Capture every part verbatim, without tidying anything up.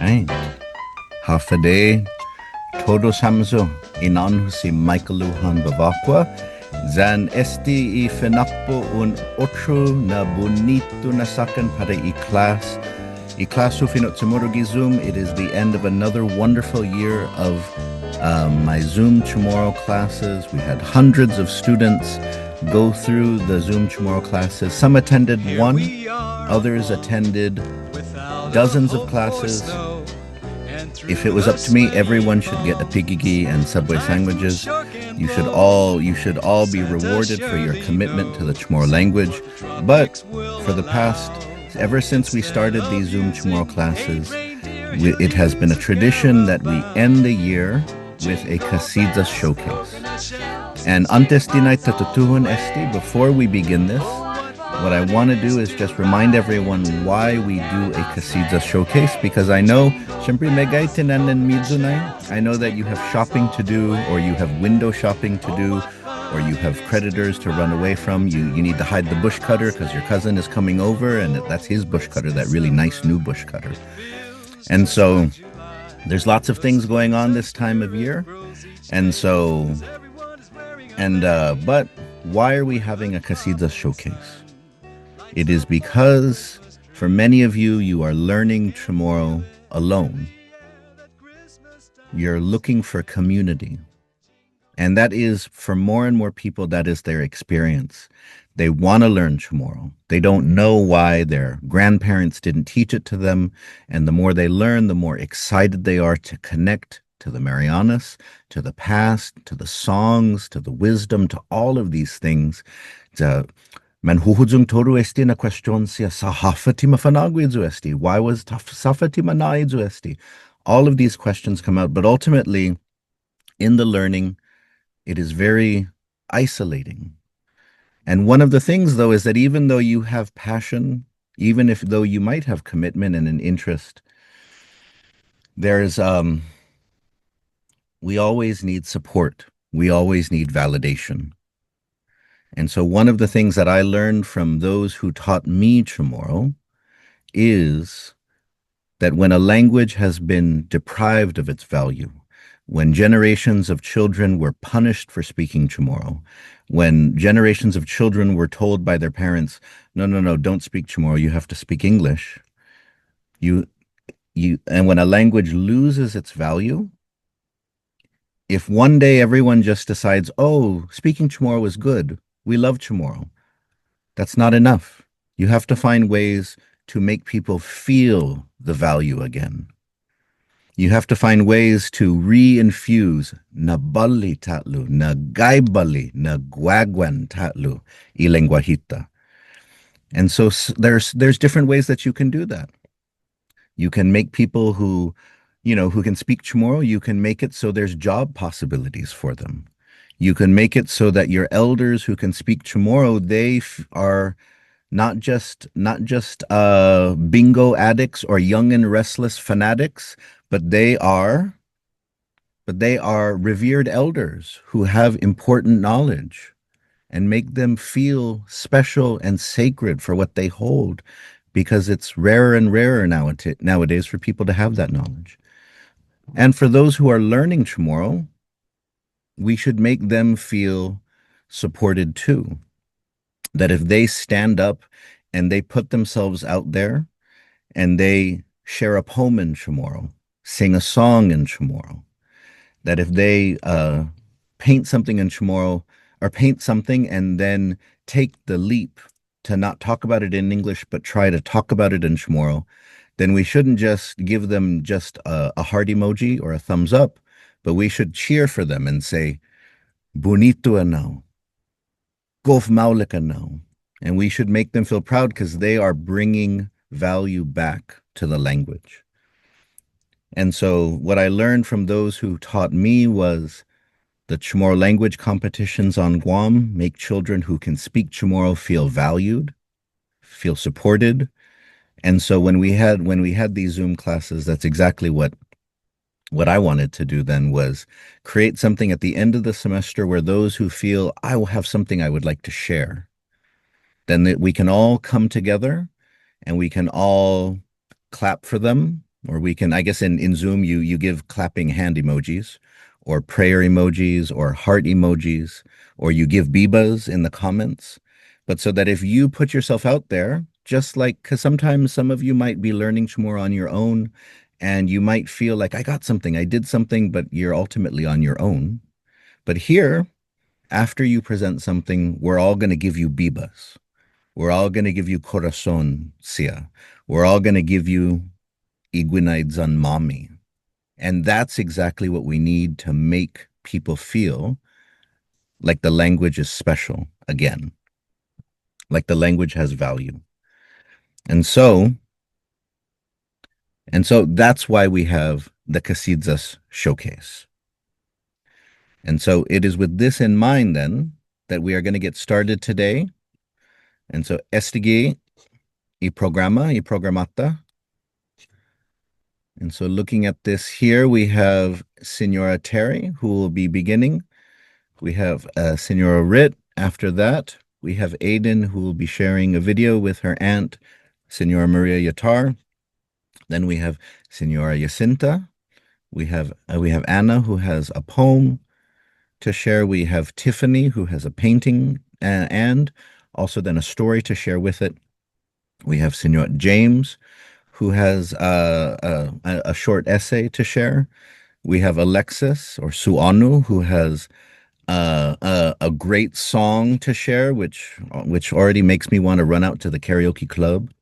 Ai. Håfa Adai, todos hamyo, i na'ån-hu si Michael Lujan Bevacqua, yan este i finakpo' un otro na bunitu na såkkan para i class. I class-hu fino' CHamoru gi Zoom, it is the end of another wonderful year of, um, my Zoom Chamorro classes. We had hundreds of students go through the Zoom Chamorro classes. Some attended one, others attended dozens of classes. If it was up to me, everyone should get apigigi and Subway sandwiches. You should all, you should all be rewarded for your commitment to the Chamorro language. But for the past, ever since we started these Zoom Chamorro classes, we, it has been a tradition that we end the year with a Kasidas showcase. And åntes di nai ta tutuhon este, before we begin this, what I want to do is just remind everyone why we do a Kasidas showcase, because I know, siempre meggai tinanenmiyu nai, I know that you have shopping to do, or you have window shopping to do, or you have creditors to run away from. You, you need to hide the bush cutter because your cousin is coming over, and that's his bush cutter, that really nice new bush cutter. And so there's lots of things going on this time of year. And so, and, uh, but why are we having a Kasidas showcase? It is because for many of you, you are learning Chamorro alone. You're looking for community. And that is, for more and more people, that is their experience. They want to learn Chamorro. They don't know why their grandparents didn't teach it to them. And the more they learn, the more excited they are to connect to the Marianas, to the past, to the songs, to the wisdom, to all of these things. Sa' manhuhuyong todu este na question siha, sa' håfa ti mafanå'gue yu' este? Why was taf-, sa' håfa ti manå'i yu' este? All of these questions come out, but ultimately, in the learning, it is very isolating. And one of the things, though, is that even though you have passion, even if, though you might have commitment and an interest, there's, um, we always need support. We always need validation. And so one of the things that I learned from those who taught me Chamorro is that when a language has been deprived of its value, when generations of children were punished for speaking Chamorro, when generations of children were told by their parents, "No, no, no, don't speak Chamorro, you have to speak English." You, you, and when a language loses its value, if one day everyone just decides, "Oh, speaking Chamorro is good. We love Chamorro," that's not enough. You have to find ways to make people feel the value again. You have to find ways to reinfuse na båli ta'lo, na gai båli, na guaguan ta'lo i lengguahi-ta. And so s-, there's, there's different ways that you can do that. You can make people who, you know, who can speak Chamorro, you can make it so there's job possibilities for them. You can make it so that your elders who can speak Chamorro, they f-, are not just, not just, uh, bingo addicts or young and restless fanatics, but they are, but they are revered elders who have important knowledge, and make them feel special and sacred for what they hold, because it's rarer and rarer nowada-, nowadays for people to have that knowledge. And for those who are learning Chamorro, we should make them feel supported too. That if they stand up and they put themselves out there and they share a poem in Chamorro, sing a song in Chamorro, that if they, uh, paint something in Chamorro, or paint something and then take the leap to not talk about it in English, but try to talk about it in Chamorro, then we shouldn't just give them just a, a heart emoji or a thumbs up, but we should cheer for them and say, "Bunitu ennao. Gof maolek ennao." And we should make them feel proud 'cause they are bringing value back to the language. And so what I learned from those who taught me was the Chamorro language competitions on Guam make children who can speak Chamorro feel valued, feel supported. And so when we had, when we had these Zoom classes, that's exactly what, what I wanted to do then was create something at the end of the semester where those who feel, "I will have something I would like to share," then that we can all come together and we can all clap for them Or we can, I guess in, in Zoom, you, you give clapping hand emojis or prayer emojis or heart emojis, or you give bibas in the comments. But so that if you put yourself out there, just like, 'cause sometimes some of you might be learning Chamorro on your own, and you might feel like, "I got something, I did something," but you're ultimately on your own. But here, after you present something, we're all gonna give you bibas. We're all gonna give you korason siha. We're all gonna give you i guinaiyan-måmi. And that's exactly what we need to make people feel like the language is special again, like the language has value. And so, and so that's why we have the Kasidyas Showcase. And so it is with this in mind then that we are gonna get started today. And so estague' i programa, i programa-ta. And so looking at this here, we have Signora Terry, who will be beginning. We have, uh, Signora Ritt. After that, we have Aiden, who will be sharing a video with her aunt, Signora Maria Yatar. Then we have Signora Jacinta. We have, uh, we have Anna, who has a poem to share. We have Tiffany, who has a painting, uh, and also then a story to share with it. We have Signor James, who has, uh, a, a, a short essay to share. We have Alexis, or Su'anu, who has, uh, a, a great song to share, which, which already makes me wanna run out to the karaoke club.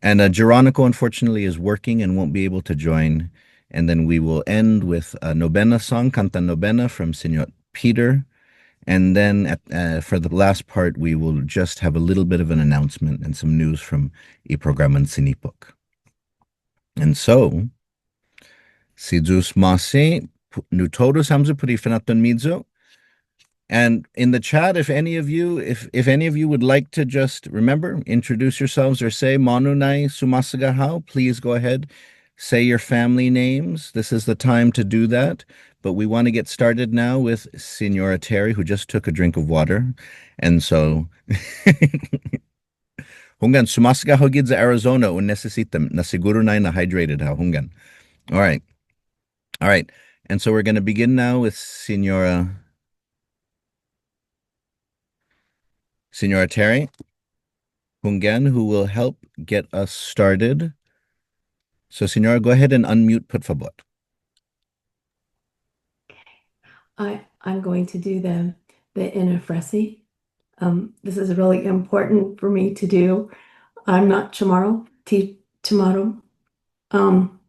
And, uh, Jeronico, unfortunately, is working and won't be able to join. And then we will end with a nobena song, Kånta Nobena, from Signor Peter. And then at, uh, for the last part, we will just have a little bit of an announcement and some news from i programan Sinipok. And so, si Yu'os ma'åse', pu-, nu todos hamyo put i finatton-miyu. And in the chat, if any of you, if, if any of you would like to just, remember, introduce yourselves or say, "Månu nai sumåsaga hao," please go ahead, say your family names. This is the time to do that. But we wanna get started now with Signora Terry, who just took a drink of water. And so, hunggan, sumåsaga hao giya Arizona, un nisisita, na siguru nai na hydrated hao, hunggan. All right. All right. And so we're gonna begin now with Signora, Signora Terry Hunggan, who will help get us started. So, Signora, go ahead and unmute, put fabot. I, I'm going to do the, the inofresi. Um, this is really important for me to do. I'm not Chamorro, ti-, Chamorro. Um,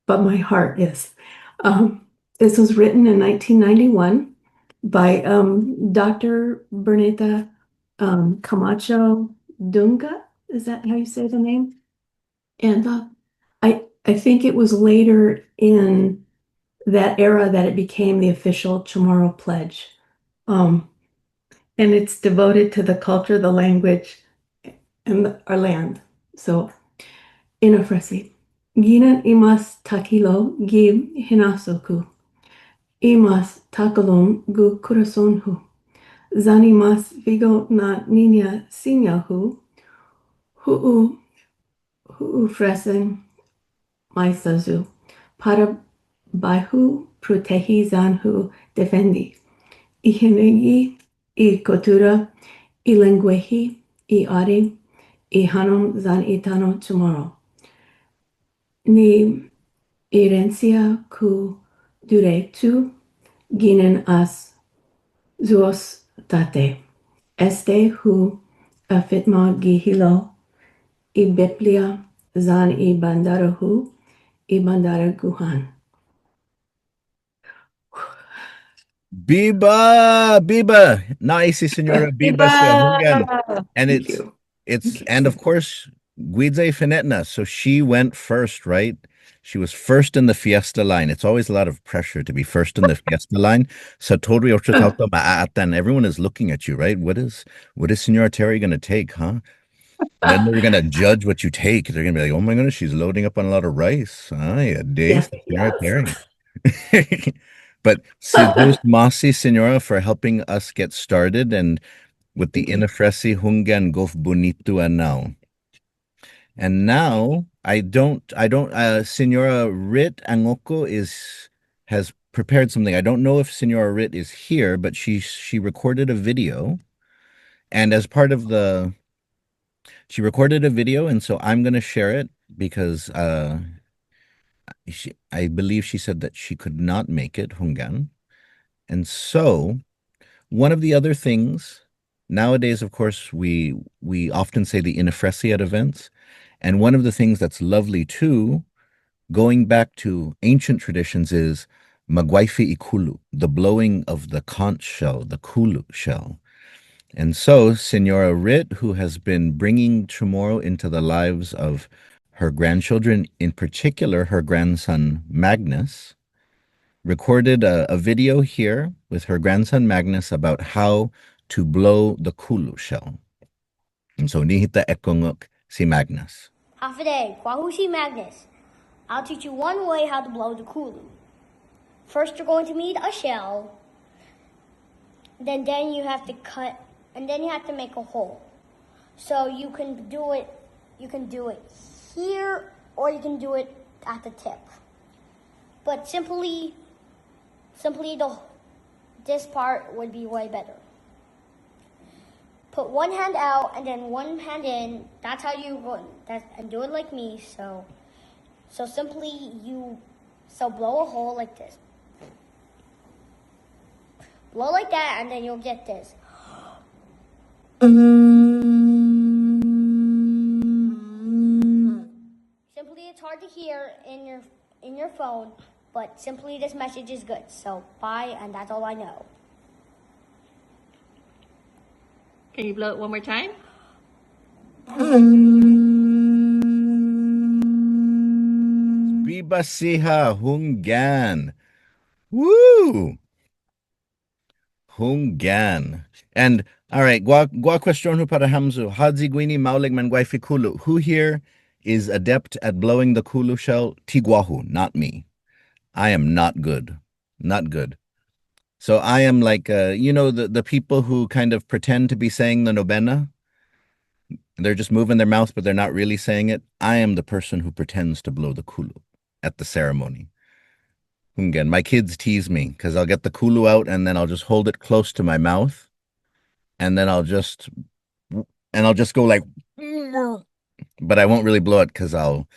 but my heart is. Um, this was written in nineteen ninety-one by, um, Doctor Bernita, um, Camacho Dunga. Is that how you say the name? And, uh, I, I think it was later in that era that it became the official Chamorro pledge. Um, and it's devoted to the culture, the language, and the, our land. So, inofresi. Ginen i mas takhilo' gi hinasso-ku, i mas takhilom gu korason-hu, yan i mas figo' na niña siña hu, hu, hu ofresen maisa yu', para bai hu protehi yan hu defendi i hinengge, i kuttura, i lengguahi, i åhe', i hånom yan i tano' Chamorro. Ni erensia ku diretu ginen as Yu'os Tåtte. Este hu afitma gi hilo' i Biblia yan i bandera-hu, i bandera Guåhan. Biba, biba. Na'åse', Signora. Biba siha, hunggan. And it's, it's, and of course, guiya i fine'na. So she went first, right? She was first in the fiesta line. It's always a lot of pressure to be first in the fiesta line. So todu i otro taotao ma a'atan. Everyone is looking at you, right? What is, what is Signora Terry gonna take, huh? And then they're gonna judge what you take. They're gonna be like, "Oh my goodness, she's loading up on a lot of rice." Ay, adai, Signora Terry. But si Yu'os ma'åse', Signora, for helping us get started and with the inofresi, hunggan, gof bunitu ennao. And now I don't, I don't, uh, Señora Rit Angoko is, has prepared something. I don't know if Señora Rit is here, but she, she recorded a video. And as part of the, she recorded a video, and so I'm gonna share it because, uh, she, I believe she said that she could not make it, hunggan. And so, one of the other things, nowadays, of course, we, we often say the inofresi at events. And one of the things that's lovely too, going back to ancient traditions, is maguaifi i kulu, the blowing of the conch shell, the kulu shell. And so, Señora Rit, who has been bringing Chamorro into the lives of her grandchildren, in particular her grandson Magnus, recorded a, a video here with her grandson Magnus about how to blow the kulu shell. And so, nihi ta ekungok si Magnus. Håfa adai, guåhu si Magnus. I'll teach you one way how to blow the kulu. First, you're going to need a shell. Then, then you have to cut, and then you have to make a hole. So you can do it, you can do it here, or you can do it at the tip. But simply, simply the, this part would be way better. Put one hand out and then one hand in. That's how you go. That, and do it like me. So, so simply you, so blow a hole like this. Blow like that, and then you'll get this. Simply, it's hard to hear in your, in your phone, but simply this message is good. So bye, and that's all I know. Can you blow it one more time? Biba siha, hunggan. Woo! Hunggan. And, all right, guaha, guaha kuestion-hu para hamyo. Håyi guini maolek manguaifi kulu. Who here is adept at blowing the kulu shell? Ti guåhu, not me. I am not good. Not good. So I am like, uh, you know, the, the people who kind of pretend to be saying the nobena. They're just moving their mouth, but they're not really saying it. I am the person who pretends to blow the kulu at the ceremony. Hunggan, my kids tease me 'cause I'll get the kulu out and then I'll just hold it close to my mouth, and then I'll just, and I'll just go like, but I won't really blow it 'cause I'll,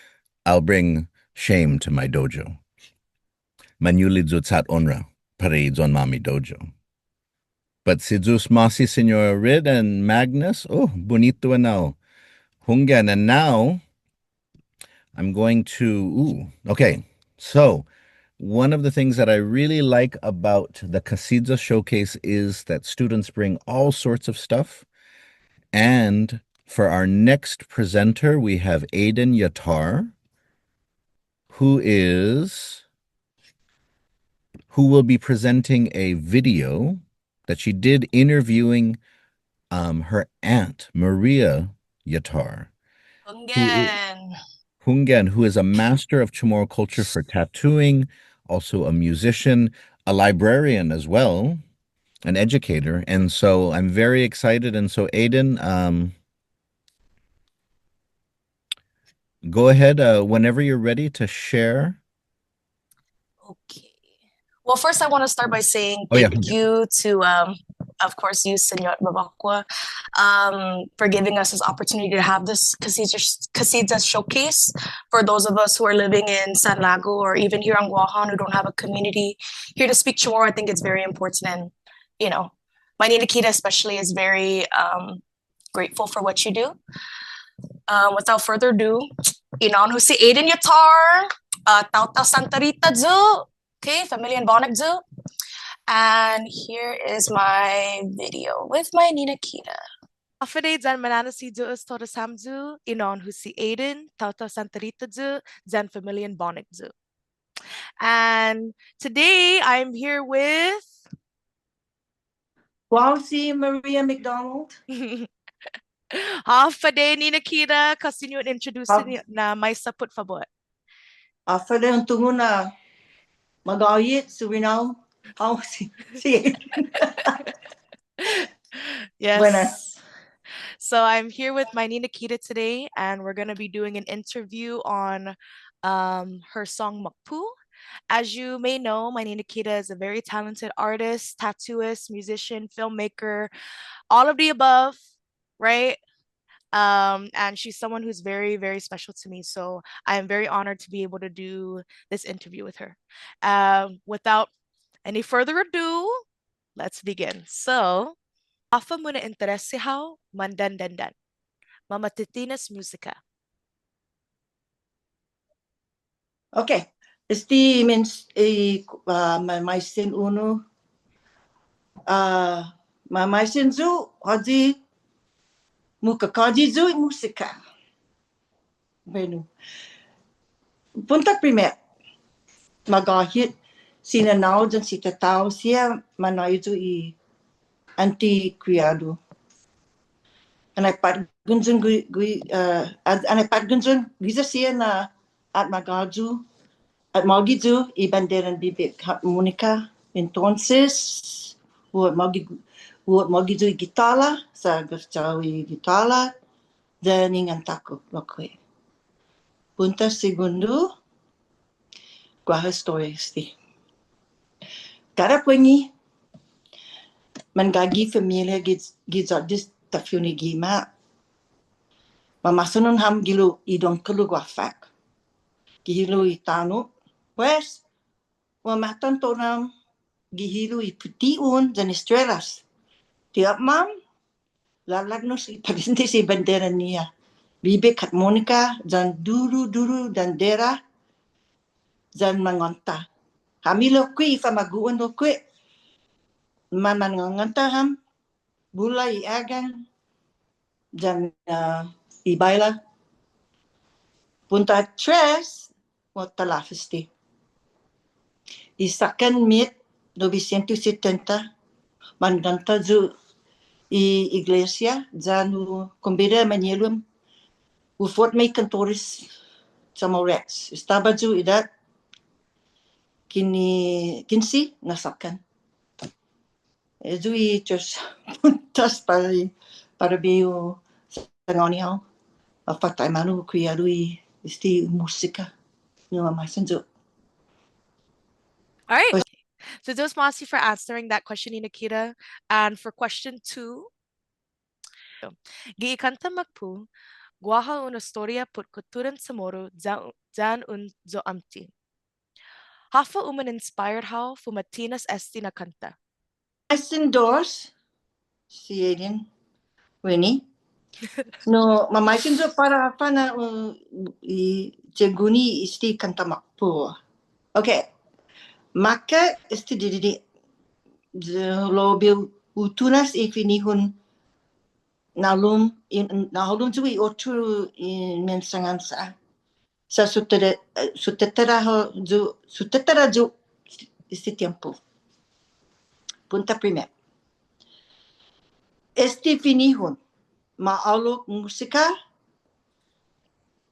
I'll bring shame to my dojo. Mañuli' yu' chat onra para i John Mami Dojo. But si Yu'os ma'åse', Señora Rit and Magnus, oh, bunitu ennao. Hunggan, and now I'm going to, ooh, okay. So one of the things that I really like about the Kasiya Showcase is that students bring all sorts of stuff. And for our next presenter, we have Aiden Yatar, who is, who will be presenting a video that she did interviewing, um, her aunt, Maria Yatar, who i-, Hunggan. Hunggan, who is a master of Chamorro culture for tattooing, also a musician, a librarian as well, an educator. And so I'm very excited. And so, Aiden, um, go ahead, uh, whenever you're ready to share. Okay. Well, first, I wanna start by saying, oh, yeah, thank you to, um, of course, you, Señor Bevacqua, um, for giving us this opportunity to have this Kasiya, Kasiya Showcase. For those of us who are living in San Lago or even here on Guåhan who don't have a community here to speak Chamorro, I think it's very important. And, you know, my Nina Kida especially is very, um, grateful for what you do. Um, without further ado, i na'ån-hu si Aiden Yatar, uh, taotao Santa Rita yu', okay, familian Bonac yu'. And here is my video with my Nina Kida. Håfa adai yan mañaina si Yu'os todu hamyo, i na'ån-hu si Aiden, taotao Santa Rita yu', yan familian Bonac yu'. And today I'm here with Guåhu si Maria McDonald. Håfa adai, Nina Kida, kao siña un introduce, ah, ni-, na maisa, put fabot. Håfa adai, un tungo' na magåhet, Surinam. Håfa si, si. Yes. Buenas. So I'm here with my Ninakita today, and we're gonna be doing an interview on, um, her song Makpu'. As you may know, my Ninakita is a very talented artist, tattooist, musician, filmmaker, all of the above, right? Um, and she's someone who's very, very special to me. So I am very honored to be able to do this interview with her. Um, without any further ado, let's begin. So, håfa muna'interesi hao mandandandan? Mamatitinas musika. Okay. Este means, eh, uh, ma-, maisen unu. Uh, ma-, maisen yu', håyi mukakåyi yu' i musika. Bueno. Punta primet. Magåhet si nanå-hu yan si tatå-hu siha, manå'i yu' i ånte kriådu. Annai påtgon yu' gui-, gui-, eh, an-, annai påtgon yu' giya siha na atmagåyi, atmagi yu' i banderan bibi harmonika. Entonses, hu atmagi, hu atmagi yu' i gitåla, sa' gof chao i gitåla, yan i ngantå-ku lokkue'. Punta segundo, guaha estoria este. Kada puengi, manggaige familia gi-, giya Dios ta fiune gima'. Mamasunun ham gi hilo' i dångkolo guåfak. Gi hilo' i tano'. Pues, mamatan todu ham gi hilo' i puti'on yan estrelas. Ti åpmam, lalaknos i parientes i bandera-ñiha. Bibi harmonika, yan duru, duru, bandera, yan mangånta. Hami lokkue', i famagu'on lokkue'. Man, mangånta ham, bula i agang, yan, ah, i baila. Punta tres, Guatemala Festi. I sakkan mit novesientos setenta, mangånta yu' i iglesia, yan hu kombida mañe'lu-mu, hu fotme i kantores Chamorros. Estaba yu' idåt kini-, kinse na sakkan. Ayu i tres puntos para, para bai hu sangåni hao. Håfa taimanu hu kriådu i este musika. No, mamaisen yu'. All right. Pues So, Dios ma'åse' for answering that question, Ninakita. And for question two, gi i kånta Makpu', guaha un estoria put kutturan Chamoru ya-, yan un yo'åmti. Håfa umaninspired hao fuma'tinas este na kånta? Maisen dos, si Aiden, Winnie. No, mamaisen yu' para håfa na, uh, i, según i este kånta Makpu'. Okay. Makkat este didide', lao bai hu tunas i finihon na hålom, i, na hålom yu' i otro i minsangan sa'. Sa' sutetere-, eh, sutetere-, yu', sutetere-, yu' este tiempo. Punta primet. Este finihon, ma ålok musika,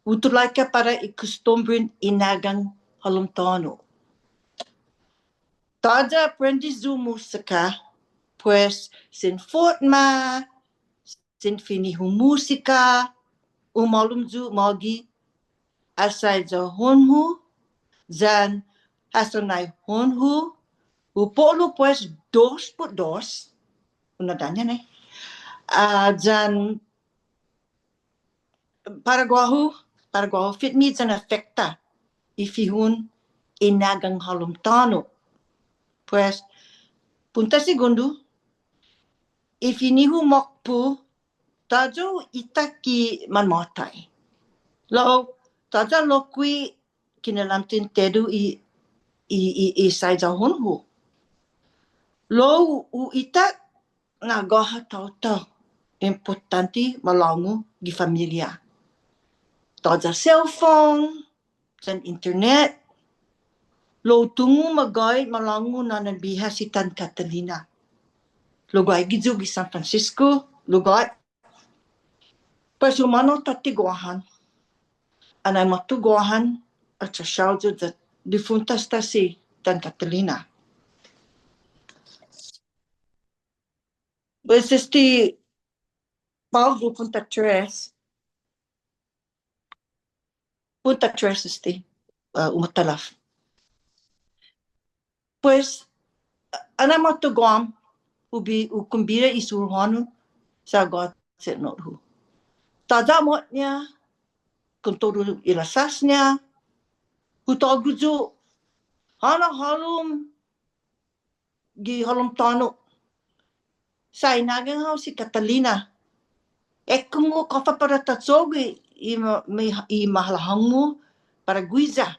hu tulaika para i kustumbren i nagang hålom tåno'. Tåya' aprende yu' musika, pues, sen fotma, sen finiho musika, umålom yu' mågi, asaiyahon-hu, yan hasaonai-hon-hu, hu po'lo pues dos put dos, una daña, no? Ah, yan para guåhu, para guåhu fitme yan afekta i fihon i nagang hålom tåno'. Pues, punta segundo, i finiho Makpu', tåya' hu itak i manmåtai. Lao, tåya' lokkue' kinalamten todu i, i, i, i saiyahon-hu. Lao hu itak na guaha taotao impottånte malångu gi familia. Tåya' cellphone, yan internet. Lao hu tungo' magåhet malångu nånan biha si Tan Catalina. Lao gaige yu' gi San Francisco, lao gaige. Pues humånao tåtte Guåhan. Annai måtto Guåhan, atrasao yu' ya difunta esta si Tan Catalina. Pues este, på'go punta tres. Punta tres este, ah, umatalaf. Pues, anai måtto guåhu, hu bi-, hu kumbida i suruhånu, sa' guaha chetnot-hu. Tåya' amot-ña, kontodu i lasas-ña, hu tågo' yu', hånao hålom, gi halom tåno'. Sa' i na'an hao si Catalina. Ekungok håfa para ta cho'gue i ma-, mi-, i mahalångu para guiya.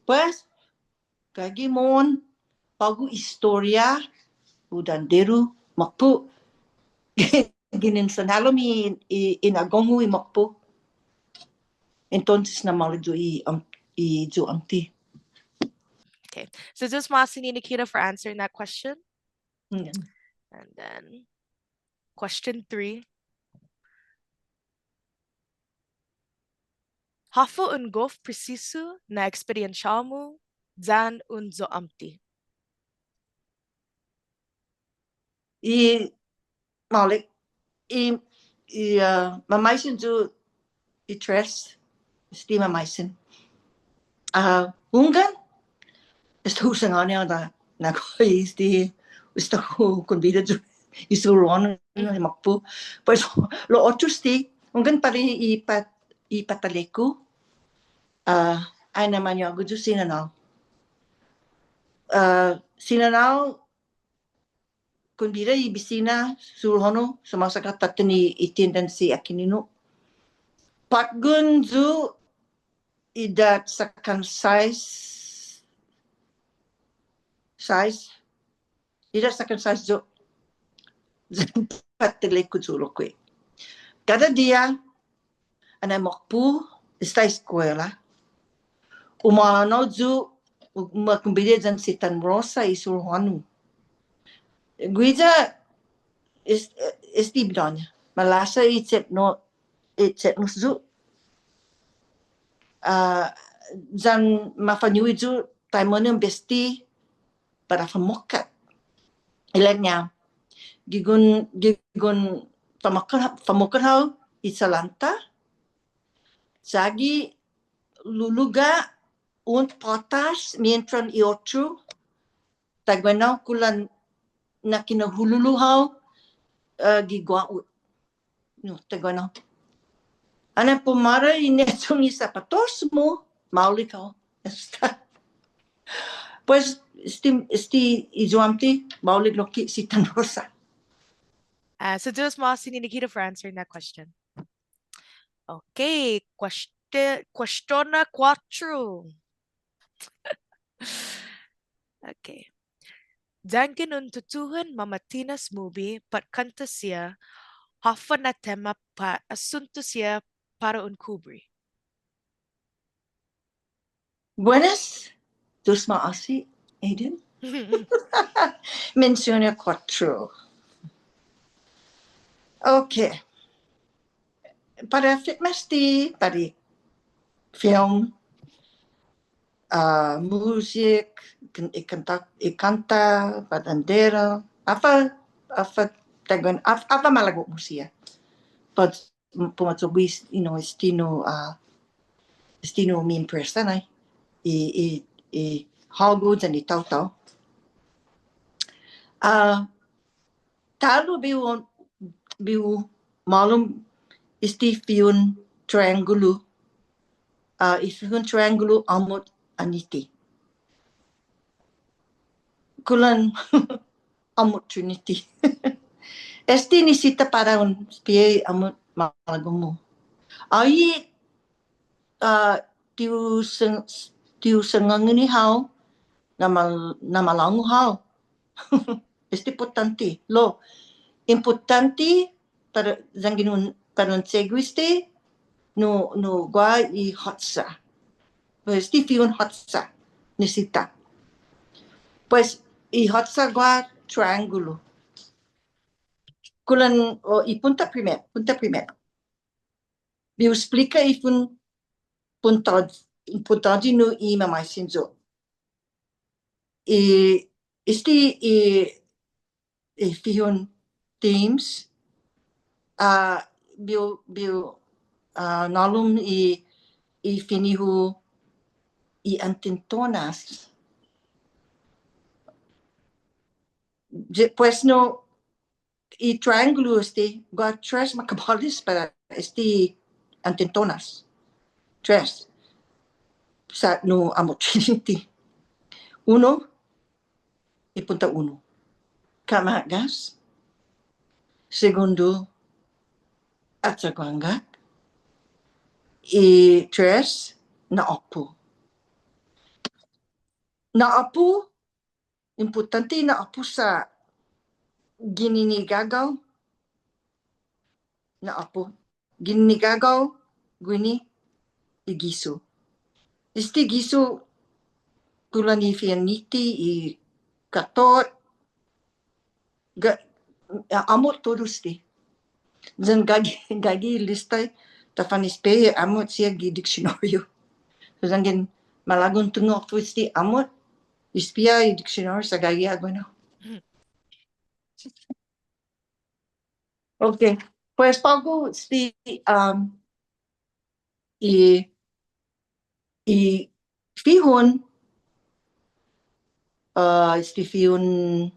Pues, gaige mohon, på'go estoria, hu dandero, makpo'. Ginen sanhalom i, i, i na'gong-hu i makpo'. Entonces, na'maolek yu' i, um, i yu' åmte. Okay. So just ma'åse' ni Nikita for answering that question. Yeah. And then question three. Håfa un gof presisu na eksperiensiå-mu yan un yu' åmte? I, maolek, i, i, ah, mamaisen yu' i tres, este mamaisen. Ah, hunggan, esta hu sangåni na, na ko este, esta hu kumbida yu' i suruhånu, i makpo'. Pues, lo otro este, hunggan para i pat-, i patale-ku, ah, ai na mañågu yu' si nanå-hu. Ah, si nanå-hu, kumbida i bisina, suruhånu, sumåsaga tåtten i, i tiendan si Aquilino. Påtgon yu' idåt sakkan sais, sais, idåt sakkan sais yu', patale-ku yu' lokkue'. Kada diha, anai makpo', esta eskuela. Humånao yu', u-, ma kumbida yan si Tan Rosa i suruhånu. Guiya, es-, este bidå-ña. Malasa i chetnot, i chetnot yu'. Ah, yan mafañu'i yu' taimanu besti para famokkat. Ilek-ña, gigon, gigon famokkat, famokkat hao i chalånta, chagi luluga' un påtas mientran i otro, taiguenao kulan na kinahululu hao, eh, gi guåhu. No, taiguenao. Anai pumaru i nechong i sapatos-mu, maolek hao. Esta. Pues, este, este i yu' åmte, maolek lokkue' si Tan Rosa. Ah, so just ma'åse' ni Nikita for answering that question. Okay, question, question kuåttro. Okay. Yanggen un tutuhon mama'tinas movie pat kånta siha, håfa na tema pat asunto siha para un kobra? Buenas, dos ma'åse', Aiden. Mensiona kuåttro. Okay. Para fit mesti, para film, ah, music, kan-, i kånta, i kånta, bandera, håfa, håfa taiguenao, håfa, håfa malago'-mu siha. But, m-, para ma cho'gue, you know, este nu, ah, este nu mi impresa, no? I, i, i hågu yan i taotao. Ah, Ta'lo bai hu, bai hu malom este fi'on triangulo, ah, i fi'on triangulo åmot Aniti. Kulan åmot Trinity. Este nisisita para un espiha åmot malago'-mu. Ai, ah, ti hu sang-, ti hu sangångani hao, na mal-, na malångu hao. Este impottånte. Lao, impottånte para yanggen un, para un cho'gue este, no, no guaha i håtsa. Pues, este fi'on håtsa, nisisita. Pues, i håtsa guaha triangulo. Kulan, o, i punta primet, punta primet. Bai hu esplika i fi'on puntåyi, puntåyi nu i mamaisen yu'. I, este i, i fi'on themes, ah, bihu, bihu, ah, na'lom i, i fino'-hu i antentonas. Ye-, pues no, i triangulo este, guaha tres makabåles para este antentonas. Tres. Sa' no åmot triniti. Unu, i punta unu. Kama'gas. Segundo, achaguanggak. I tres, na'åpu'. Na'åpu', impottånte na'åpu' sa' ginen i gagao, na'åpu'. Ginen i gagao guini i gisu. Este gisu kulan i fi'on-ñiha, i katot, ga-, åmot todu este. Yan gaige, gaige lista ta fanespe åmot siha gi diksionåriu. Yanggen malago' un tungo' håfa este åmot, espia i diksionåriu sa' gaige ha' guini. Okay. Pues på'go este, um, i, i fi'on, uh, este fi'on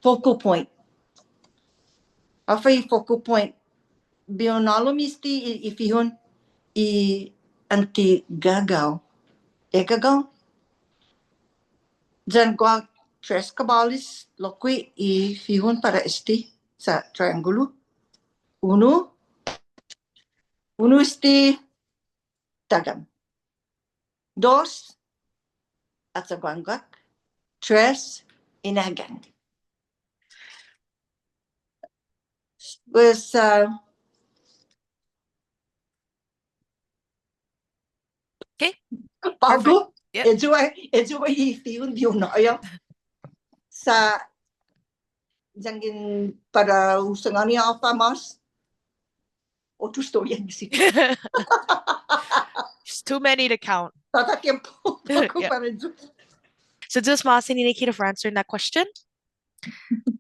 focal point. Håfa i focal point? Bihu na'lom este i, i fi'on i anti gagao. Egagao? Yan guaha tres kabåles lokkue' i fi'on para este sa' triangulo. Unu, unu este tagan. Dos, achaguanggak. Tres, inagang. Pues, ah, okay. På'go, perfect. Yep. Ayu ha', ayu ha' i fi'on bihu na'ya. Sa' yanggen para u sangåni håfa mås, otro estoria ni si. It's too many to count. Tåta tiempo. Yeah. På'go para ayu. So just mås ni ni kinu for answering that question.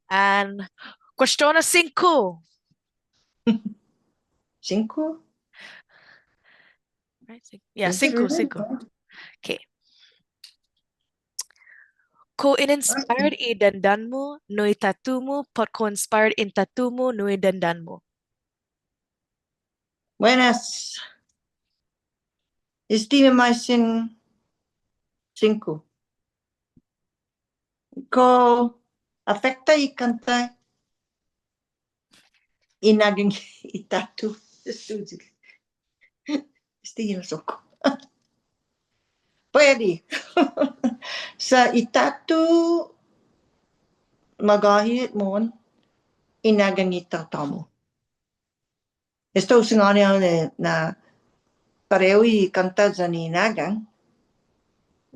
And question singko. Singko? Right, sing-, yeah, singko, singko. Okay. Kao ininspired i dandan-mu nu i tattoo-mu, pat kao inspired in tattoo-mu nu i dandan-mu? Buenas. Este mamaisen singko. Kao afekta i kånta i nagang i tattoo. Este hinasso-ku. Puede. Sa' i tattoo magåhet mohon i nagang i taotao-mu. Esta hu sangåni hao na, na parehu i kånta yan i nagang.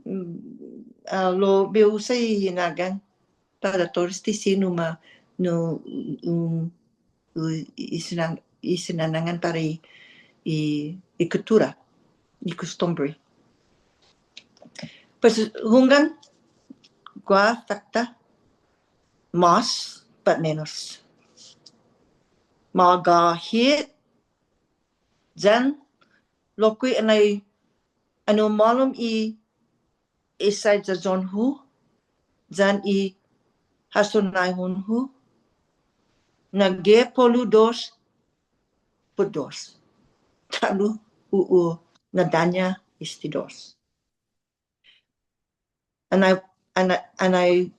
Mm, ah, lao bai hu usa i nagang para todu este siha nu ma, nu, um, i, i sinan-, i sinanangan para i, i, i kuttura, i kostumbre. Pues, hunggan, guaha afekta, mås, pat menos. Magåhet, yan lokkue' annai, annai humålom i, i saiyahyon-hu, yan i hasonaihon-hu, na gue' polu dos put dos. Ta'lo hu, hu na'daña este dos. Annai, annai, annai,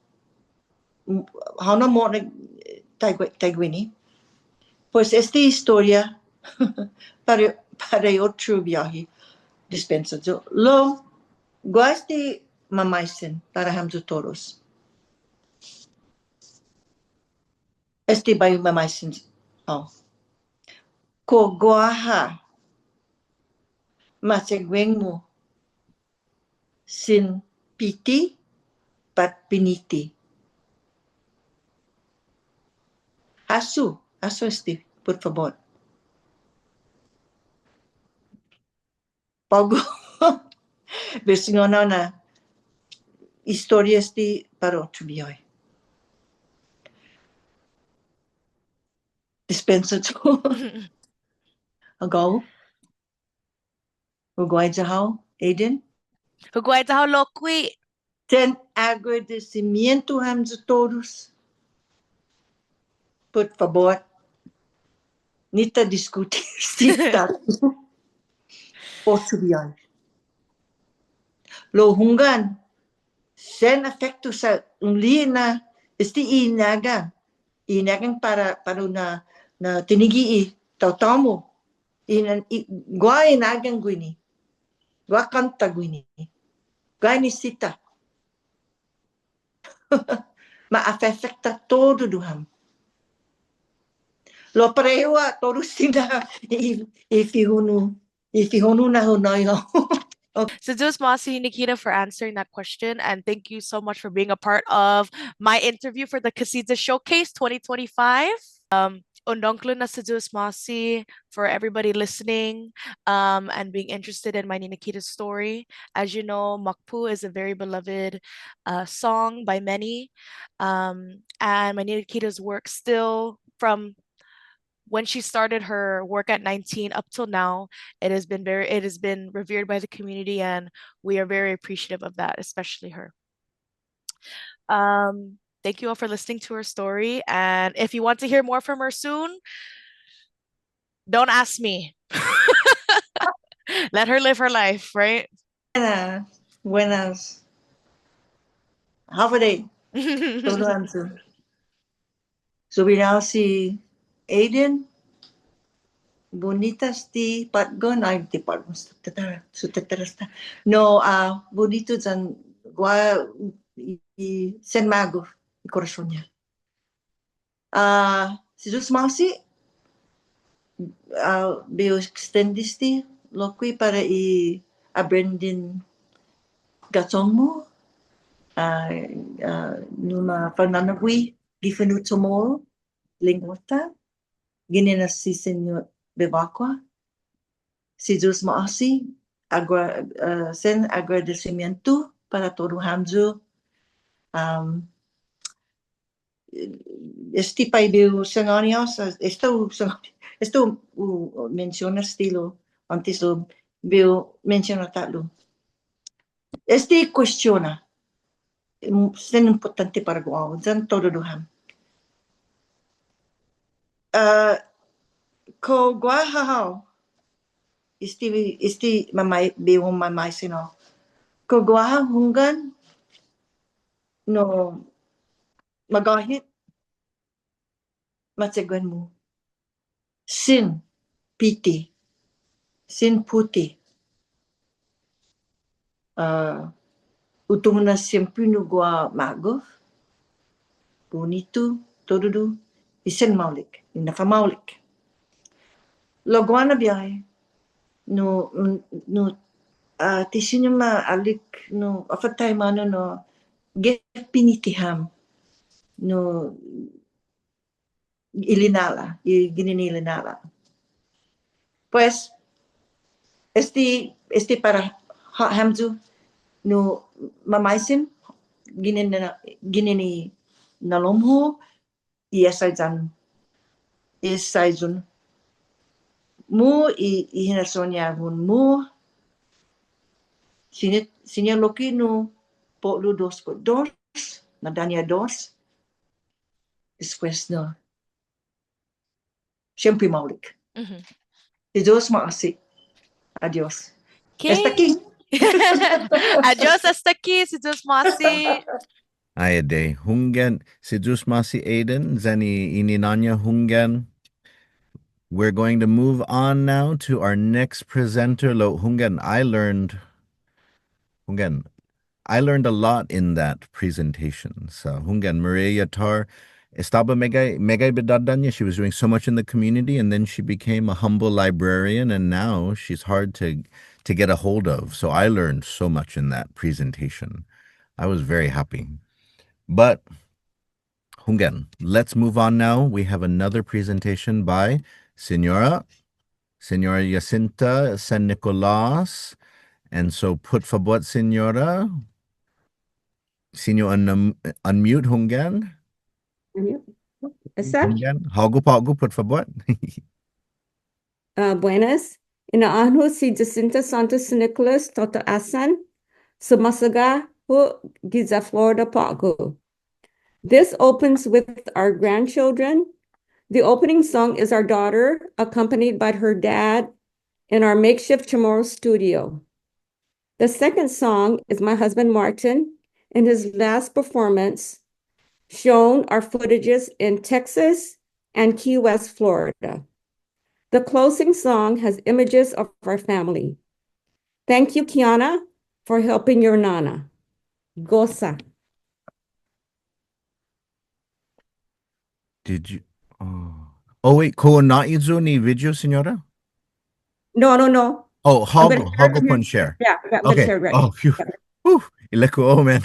mm, hånao mo'na taiguini, taiguini. Pues este historia para, para otro biåhi. Dispensa yu'. Lao, guaha este mamaisen para hamyo todos. Este bai mamaisen. Oh. Kao guaha masegueng-mu sin piti pat piniti. Hasso, hasso este, por fabot. På'go. Bai hu sangåni hao na historia este para otro biåhi. Dis-, Pensa yu'. Ago. Hu guaiya hao, Aiden. Hu guaiya hao lokkue'. Sen agradesimiento hamyo todus. Put fabot. Ni ta diskuti esta. Ocho biåhi. Lao hunggan. Sen afekto sa' un li'e' na esti i inaga. I inaga para, para na, na tinige' i taotao-mu. I na, i, guaha inaga guini. Guaha kånta guini. Guaha nisisita. Ma afekta todu ham. Lao parehu ha' todu siña i, i fihunu, i fihunu na hu nå'i hao. Okay. Si Yu'os ma'åse', Nikita, for answering that question, and thank you so much for being a part of my interview for the Kasiya Showcase twenty twenty-five. Um, un dångkolo na Si Yu'os ma'åse' for everybody listening, um, and being interested in my Ninakita story. As you know, Makpu' is a very beloved, uh, song by many. Um, and my Ninakita's work still, from when she started her work at nineteen up till now, it has been very, it has been revered by the community, and we are very appreciative of that, especially her. Um, thank you all for listening to her story. And if you want to hear more from her soon, don't ask me. Let her live her life, right? Buenas. Buenas. Håfa adai. Todu hamyo. Subida si Aiden. Bunita esti påtgon, ai, ti påtgon, su tetera, su tetera esta. No, ah, bunitu yan guaha i, i sen magof i korason-ña. Ah, Si Yu'os ma'åse', ah, bai hu extend esti lokkue' para i abenden ga'chong-mu, ah, ah, nu ma fa'nå'gue gi fino' Chamoru, lengguå-ta, ginen ha' si Señot Bevacqua. Si Yu'os ma'åse', agra-, ah, sen agradesimiento para todu hamyo. Um, esti para bai hu sangåni hao sa', esta hu sangåni, esta hu, hu mensiona esti lao åntes lao bai hu mensiona ta'lo. Esti kuestion-ña, im-, sen impottånte para guåhu, yan todu ham. Ah, kao guaha hao, esti, esti mamai-, bai hu mamaisen hao. Kao guaha hunggan, no, magåhet, macho'guen-mu. Sen piti. Sen puti. Ah, hu tungo' na siempre nu guaha magof, bunitu, todu, i sen maolek, i na'famaolek. Lao guaha na biahi, nu, nu, ah, ti siña ma ålek, nu, håfa taimanu, nu, gef piniti ham, nu, i lina'la', i ginen i lina'la'. Pues, esti, esti para ha-, hamyo, nu, mamaisen, ginen na, ginen i na'lom-hu, i esta yan, i esta yan-mu, i, i hinasso-ña un-mu, siña, siña lokkue' nu, po'lu dos ku dos, na'daña' dos, despues nu, siempre maolek. Mhm. Si Yu'os ma'åse'. Adios. Okay. Esta ki. Adios, esta ki. Si Yu'os ma'åse'. Ai adai. Hunggan, si Yu'os ma'åse' Aiden, yan i ninå-ña hunggan. We're going to move on now to our next presenter. Lao hunggan, I learned, hunggan, I learned a lot in that presentation. So, hunggan, Maria Yatar, estaba meggai, meggai bidådå-ña. She was doing so much in the community, and then she became a humble librarian, and now she's hard to, to get a hold of. So I learned so much in that presentation. I was very happy. But, hunggan, let's move on now. We have another presentation by Señora Señora Jacinta San Nicolas. And so, put fabot, Señora. Siña un-, unmute, hunggan. Unmute. Esa? Hunggan, hågu på'go, put fabot. Uh, buenas. I na'ån-hu si Jacinta Santos Nicolas Tåta Asan, sumåsaga yu' giya Florida på'go. This opens with our grandchildren. The opening song is our daughter, accompanied by her dad in our makeshift Chamorro studio. The second song is my husband Martin in his last performance, shown are footages in Texas and Key West, Florida. The closing song has images of our family. Thank you, Kiana, for helping your nana. Gosa. Did you? Oh, oh wait, kao un nå'i yu' ni video, señora? No, no, no. Oh, hågu, hågu pon share. Yeah, yeah, okay. Share, right. Oh, phew. Yeah. Whew. Ilek-hu, oh man.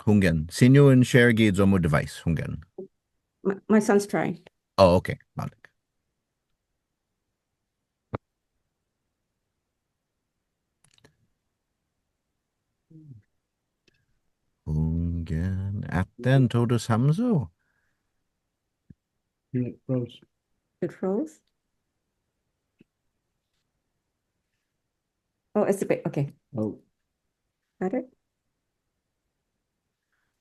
Hunggan. Siña un share gi iyo-mu device, hunggan. My, my son's trying. Oh, okay. Maolek. Hunggan. Atan todos hamyo. It froze. It froze? Oh, it's a bit, okay. Oh. Got it?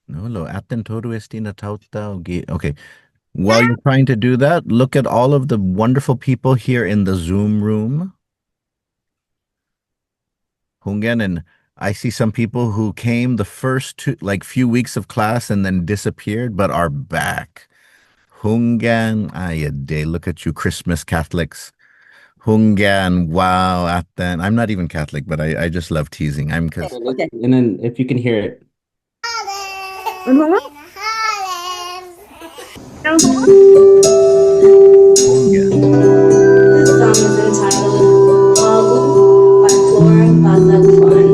No, lao atan todu este na taotao gi-, okay. While you're trying to do that, look at all of the wonderful people here in the Zoom room. Hunggan, and I see some people who came the first two, like, few weeks of class and then disappeared, but are back. Hunggan, ay, adai, look at you, Christmas Catholics. Hunggan, wow, atan. I'm not even Catholic, but I, I just love teasing. I'm 'cause Okay. And then if you can hear it. This song is entitled På'go by Flora Bata Kwan.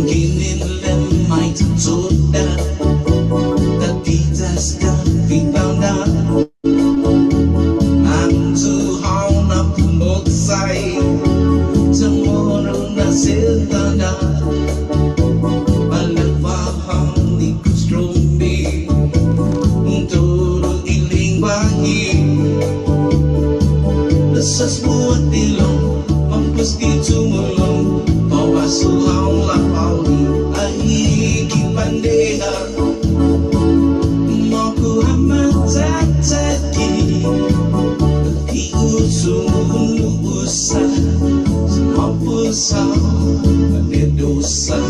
Ginen lem i totodda', tatitas yan fitåon-da. An tu hao na pumoksai, tomorrow na sen tånda. Maleffa ham ni kostumbre, todu i lengguahi. Lasas buat ilong, mampos di tumulong, på'go su hao la på'go ni, ai ki bandeha. Måtto ha' matatakhit, ti hu' sumunu'usa, sumapos hao, manedosa.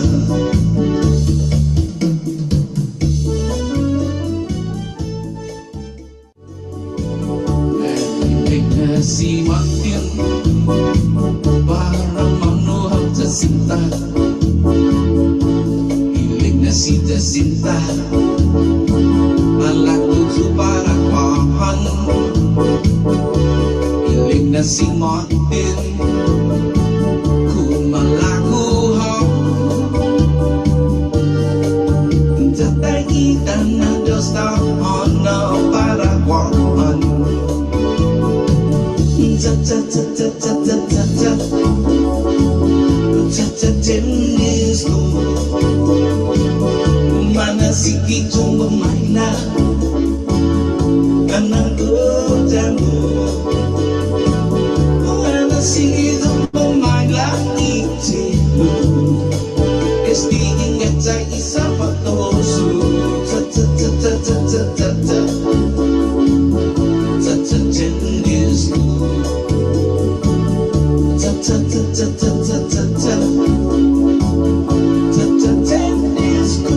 Ilek na si Martin, para månu hao Jacinta. Ilek na si Jacinta, malago' yu' para Guåhan. Ilek na si Martin, Kumalago' hao. Tataiguihi na dos na hånao para Guåhan. Cha, cha, cha. Cha, cha, chendesko. Mana sigi tumba maina. Ananggo tango. Ana sido mamaila' i telu. Esti ingat sa isa patosu. Ta, ta, ta, ta, ta, ta, ta, ta. Ta, ta, chendesko. Ta, ta, ta, ta, ta, ta, ta, ta. Ta, ta, chendesko.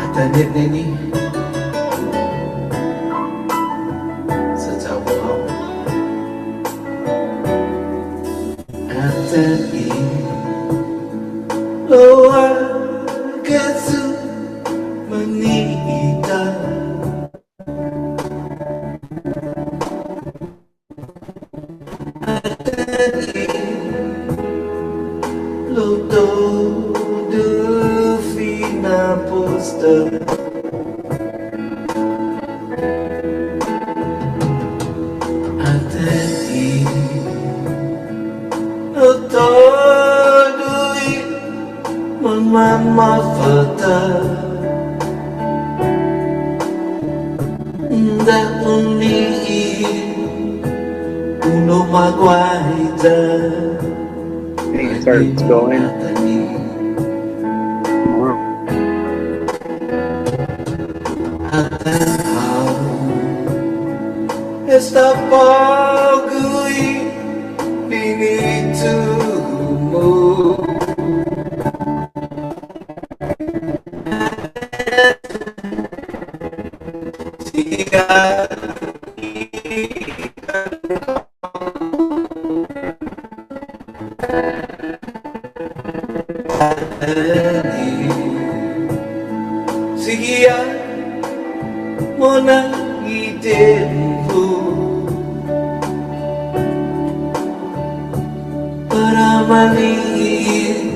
Atan i neni. Sa' sa' wow. Atan i lokkue' manita. Atan i lotodu fina'pos-ta. Atan i lotodu i manmamafatta. Nda uni i unu maguaiya. He starts going. Atan hao esta på'go i finitu-mu. Siha. Siha mo'na i tiempo para mali'e'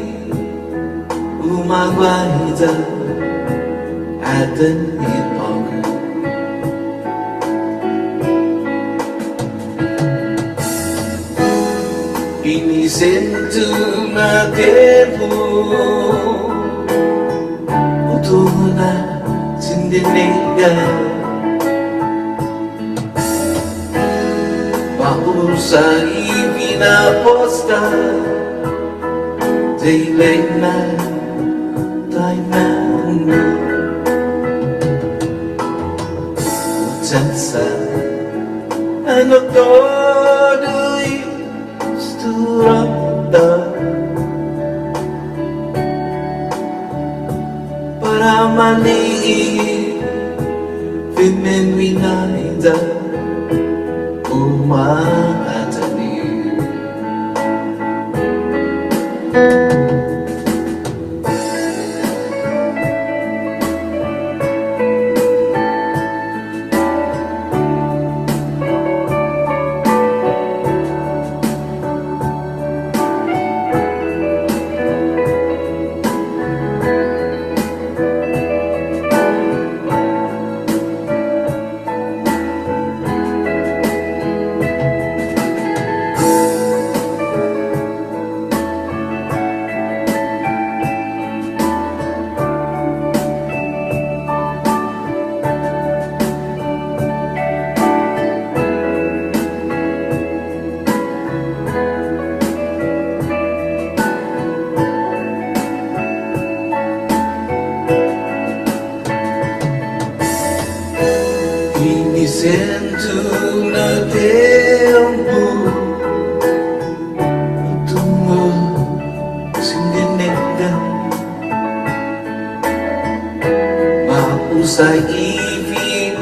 u maguaiya atan i på'go. Ini sen tu na tiempo, hu tungo' na sin dinengge. På'go sa' i fina'pos-ta, ilek na taimanu. Chansa, annok todu i estoriå-ta. Para mali'e' fitme guinaiya u ma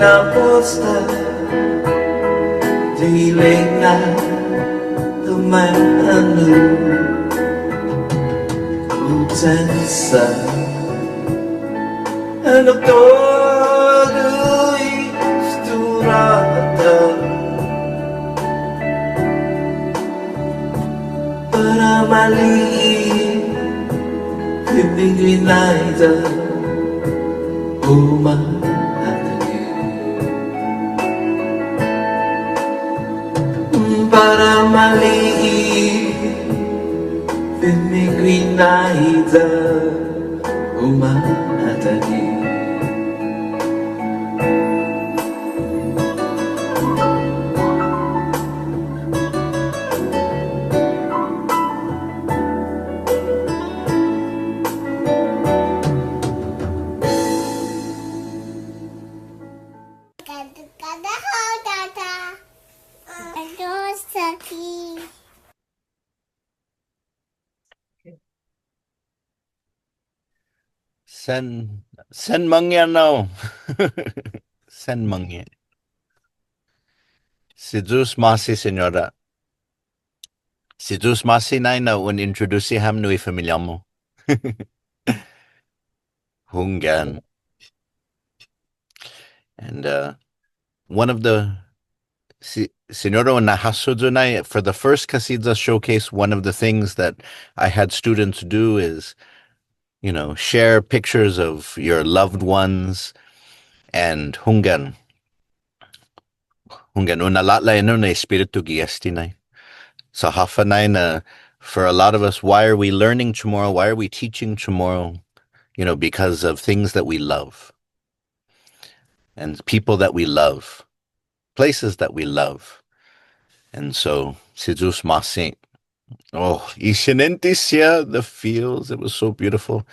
Aposta, di lengua, tumanu, utensa, ano todu i sturata. Para mali'e' feminuinaida, uma atan. Para mali'e' feminuinaida, uma atan. Sen, sen månnge' enao. Sen månnge'. Si Yu'os ma'åse', Siñora. Si Yu'os ma'åse' nai na un introdusi ham nu i familiå-mu. Hunggan. And, uh, one of the, si-, Siñora, un na'hasso yu' nai, for the first Kasiyas showcase, one of the things that I had students do is, you know, share pictures of your loved ones and hunggan. Hunggan, un na'lå'la' enao na espiritu gi este nai. Sa' håfa nai na, for a lot of us, why are we learning Chamorro? Why are we teaching Chamorro? You know, because of things that we love and people that we love, places that we love. And so, si Yu'os ma'åse'. Oh, i siniente siha, the feels, it was so beautiful.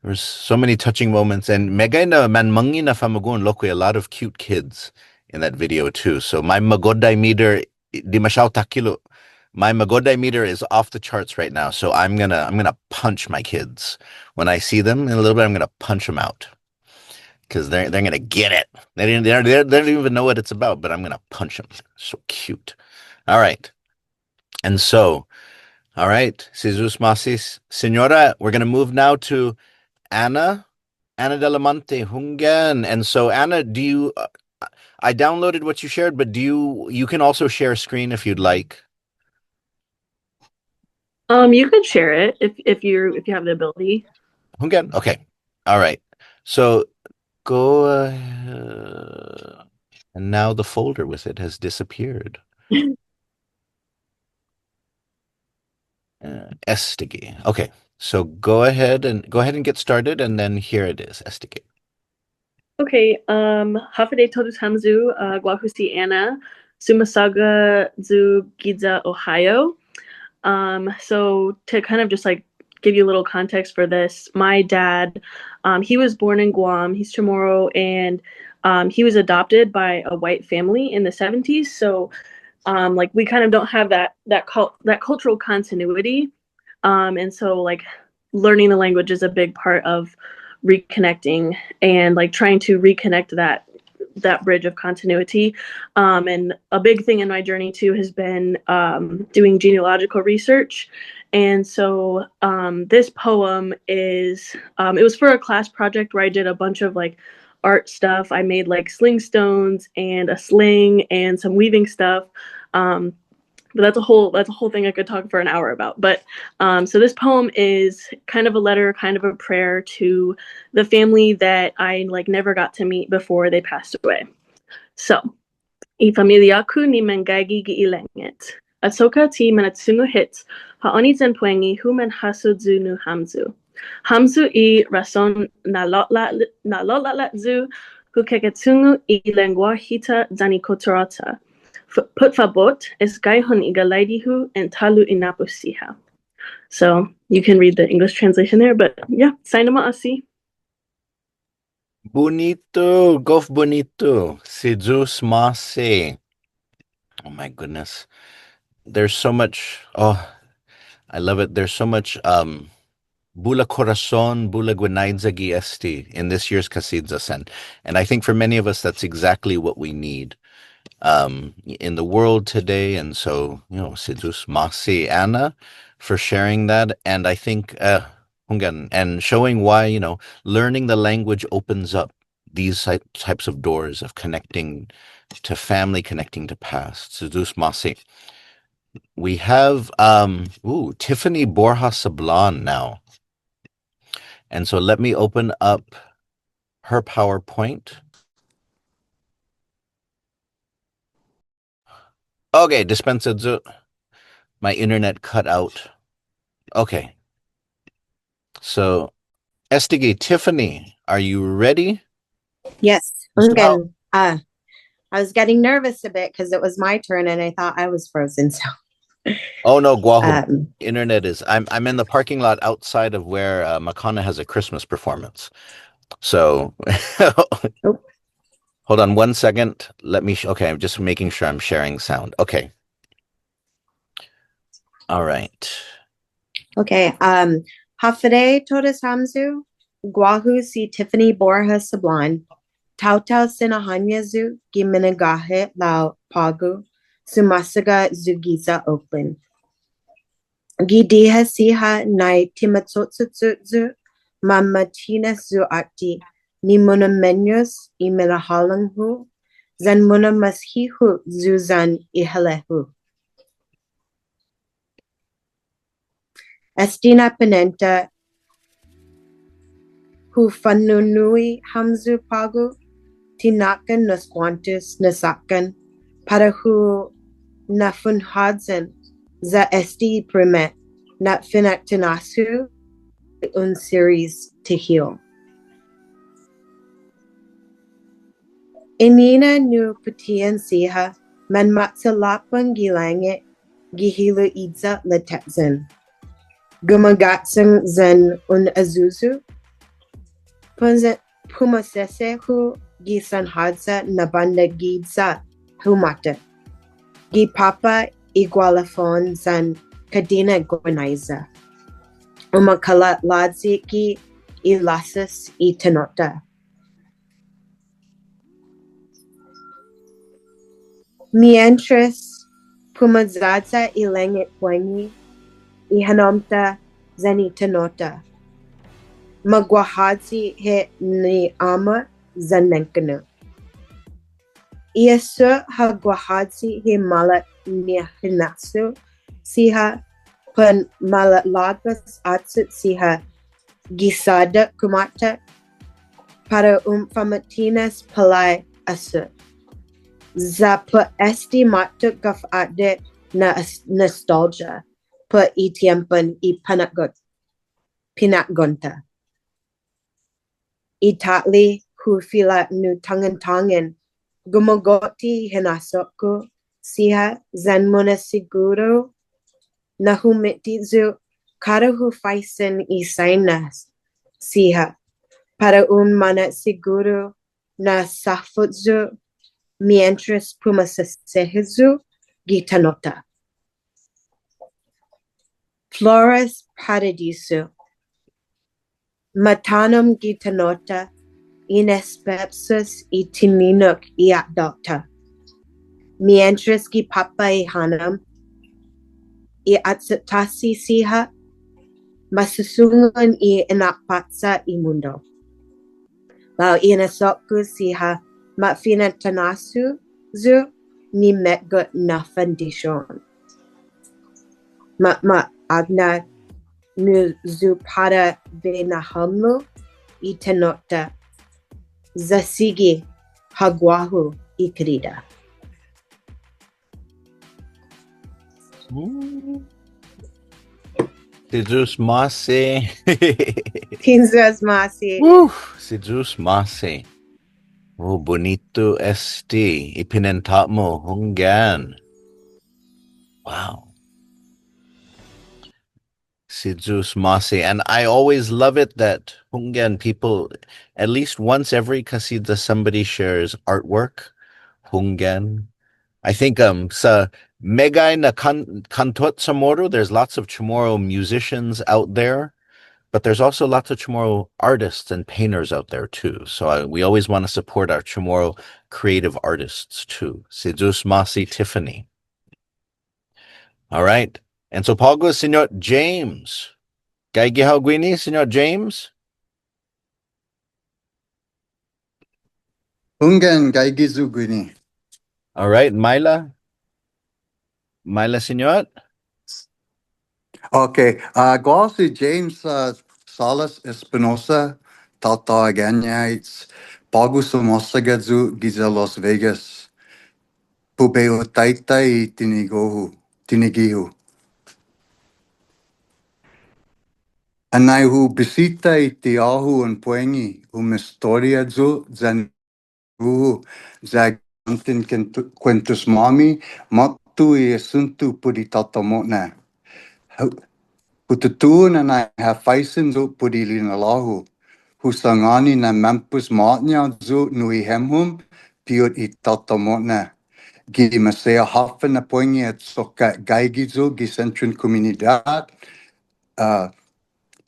There was so many touching moments. And meggai na manmångnge' na famagu'on lokkue', a lot of cute kids in that video too. So my magoddai meter, di maseha takkilo', my magoddai meter is off the charts right now. So I'm gonna, I'm gonna punch my kids. When I see them in a little bit, I'm gonna punch them out. 'Cause they're, they're gonna get it. They didn't, they don't, they don't even know what it's about, but I'm gonna punch them. So cute. All right. And so, all right, si Yu'os ma'åse'. Siñora, we're gonna move now to Anna, Anna Delamonte, hunggan. And so, Anna, do you, uh, I downloaded what you shared, but do you, you can also share screen if you'd like. Um, you could share it if, if you, if you have the ability. Hunggan? Okay. All right. So, go, uh, and now the folder with it has disappeared. Uh, estague'. Okay. So go ahead and, go ahead and get started, and then here it is, estague'. Okay, um, håfa adai todus hamyo, uh, guåhu si Anna, sumåsaga yu' giya Ohio. Um, so to kind of just, like, give you a little context for this, my dad, um, he was born in Guam, he's Chamorro, and, um, he was adopted by a white family in the seventies. So, um, like, we kind of don't have that, that cul-, that cultural continuity. Um, and so, like, learning the language is a big part of reconnecting and, like, trying to reconnect that, that bridge of continuity. Um, and a big thing in my journey too has been, um, doing genealogical research. And so, um, this poem is, um, it was for a class project where I did a bunch of, like, art stuff. I made, like, sling stones and a sling and some weaving stuff. Um, but that's a whole, that's a whole thing I could talk for an hour about. But, um, so this poem is kind of a letter, kind of a prayer to the family that I, like, never got to meet before they passed away. So, i familiå-ku ni manggaige gi ilengguet. Achokka' ti mana'tungo' hit, ha åni' yan puengi hu manhasso yu' nu hamyo. Hamyo i rason na'lå'la', na'lå'la' yu' hu kakatungo' i lengguahi-ta yan i kottura-ta. F-, put fabot, estague' hao i galaide'-hu, and tålu' i na'pos siha. So you can read the English translation there, but yeah, saina ma'åse'. Bunitu, gof bunitu. Si Yu'os ma'åse'. Oh my goodness. There's so much, oh, I love it. There's so much, um, bula korason, bula guinaiya gi este in this year's Kasiya-san. And I think for many of us, that's exactly what we need, um, in the world today. And so, you know, si Yu'os ma'åse', Anna, for sharing that. And I think, uh, hunggan, and showing why, you know, learning the language opens up these ty-, types of doors of connecting to family, connecting to past. Si Yu'os ma'åse'. We have, um, ooh, Tiffany Borja Sablan now. And so let me open up her PowerPoint. Okay, dispensa yu'. My internet cut out. Okay. So, estague' Tiffany, are you ready? Yes. Mister Hunggan. Uh, I was getting nervous a bit 'cause it was my turn and I thought I was frozen. So, oh no, guåhu. Um, internet is. I'm I'm in the parking lot outside of where, uh, Makåna has a Christmas performance. So, oh. Hold on one second. Let me. Sh- okay, I'm just making sure I'm sharing sound. Okay. All right. Okay. Um, håfa adai todus hamyo, guåhu si Tiffany Borja Sablan, taotao Sinahånña yu' gi minagåhet lao på'go, sumåsaga yu' giya Oakland. Gi diha siha nai ti macho'cho'cho' yu', mamatinas yu' åtti, ni muna'maños i minahålang-hu, yan muna'maseho' yu' yan i hale'-hu. Este na pinenta hu fanu'i hamyo på'go, ti na'kånna unos kuåntos na såkkan, para hu na'funhåyan ya este i primet na fina'tinås-hu un series ti hio. Inina nu putihan siha, manma'chalåpang gi langet, gi hilo' iya' latetyan. Gumaga'chang yan un ayuyu, puma-, pumasese hu gi sanhåya na bånda giya Humåtak. Gi påpa' i gualafon yan kadena guinaiya. Umakalåtåyi gi i låsas i tano'-ta. Mientras pumayaya i langet puengi, i hanom-ta yan i tano'-ta, maguaha siha ni åmot yan nengkanno'. I asso' ha guaha siha maolek ni hinasso siha, pat malalågas achok siha gi sådda' kumåtak para un fama'tinas påle' asso'. Ya pat este måtto gof atan na as-, nostalgia pat i tiempon i pinatgon-, pinatgon-ta. I ta'le hu filanu tångan-tångan, gumago'te hinasso-ku siha yan muna'siguru na hu meti yu' kada hu faisen i saina siha, para un mana'siguru na såfot yu' mientras pumaseseha yu' gi tano'-ta. Flores Paradisu. Matånom gi tano'-ta, inespepsos i tininok i atdåt-ta. Mientras gi påpa' i hånom, i asetasi siha, masusungon i inapåsa i mundo. Lao hinasso-ku siha, mafina' tinasso yu' ni metgot na fandision. Ma, ma, ågna' nu yu' para bai na'håmlo' i tano'-ta. Ya sigi ha guåhu i karida. Mm. Si Yu'os ma'åse'. Si Yu'os ma'åse'. Uf, si Yu'os ma'åse'. Oh, bunitu este. I pinenta-mu, hunggan. Wow. Si Yu'os ma'åse'. And I always love it that hunggan people, at least once every kasiya, somebody shares artwork. Hunggan. I think, um, sa' meggai na kan-, kantot Chamorro, there's lots of Chamorro musicians out there. but there's also lots of Chamorro artists and painters out there too. So I, we always want to support our Chamorro creative artists too. Si Yu'os ma'åse', Tiffany. All right. And so på'go, Siñot James. Gaige hao guini, Siñot James? Hunggan, gaige yu' guini. All right, maila'. Maila', Siñot. Okay, uh, guåhu si James, uh, Salas Espinosa, taotao Agana Heights, på'go sumåsaga yu' giya Las Vegas. Bai hu taitai i tinige'-hu, tinige'-hu. Annai hu bisita i tiå-hu un puengi, umestoria yu' yan hu, ya gi ånten kuentu-, kuentos-måmi, måtto i asuntu put i taotao mo'na. Hu, hu tutuhon annai ha faisen yu' put i lina'lå'-hu. Hu sangåni na mampos ma'å'ñao yu' nu i hemhom, piot i taotao mo'na. Gi maseha håfa na puengi achokka' gaige yu' gi sentron kumunidåt, uh,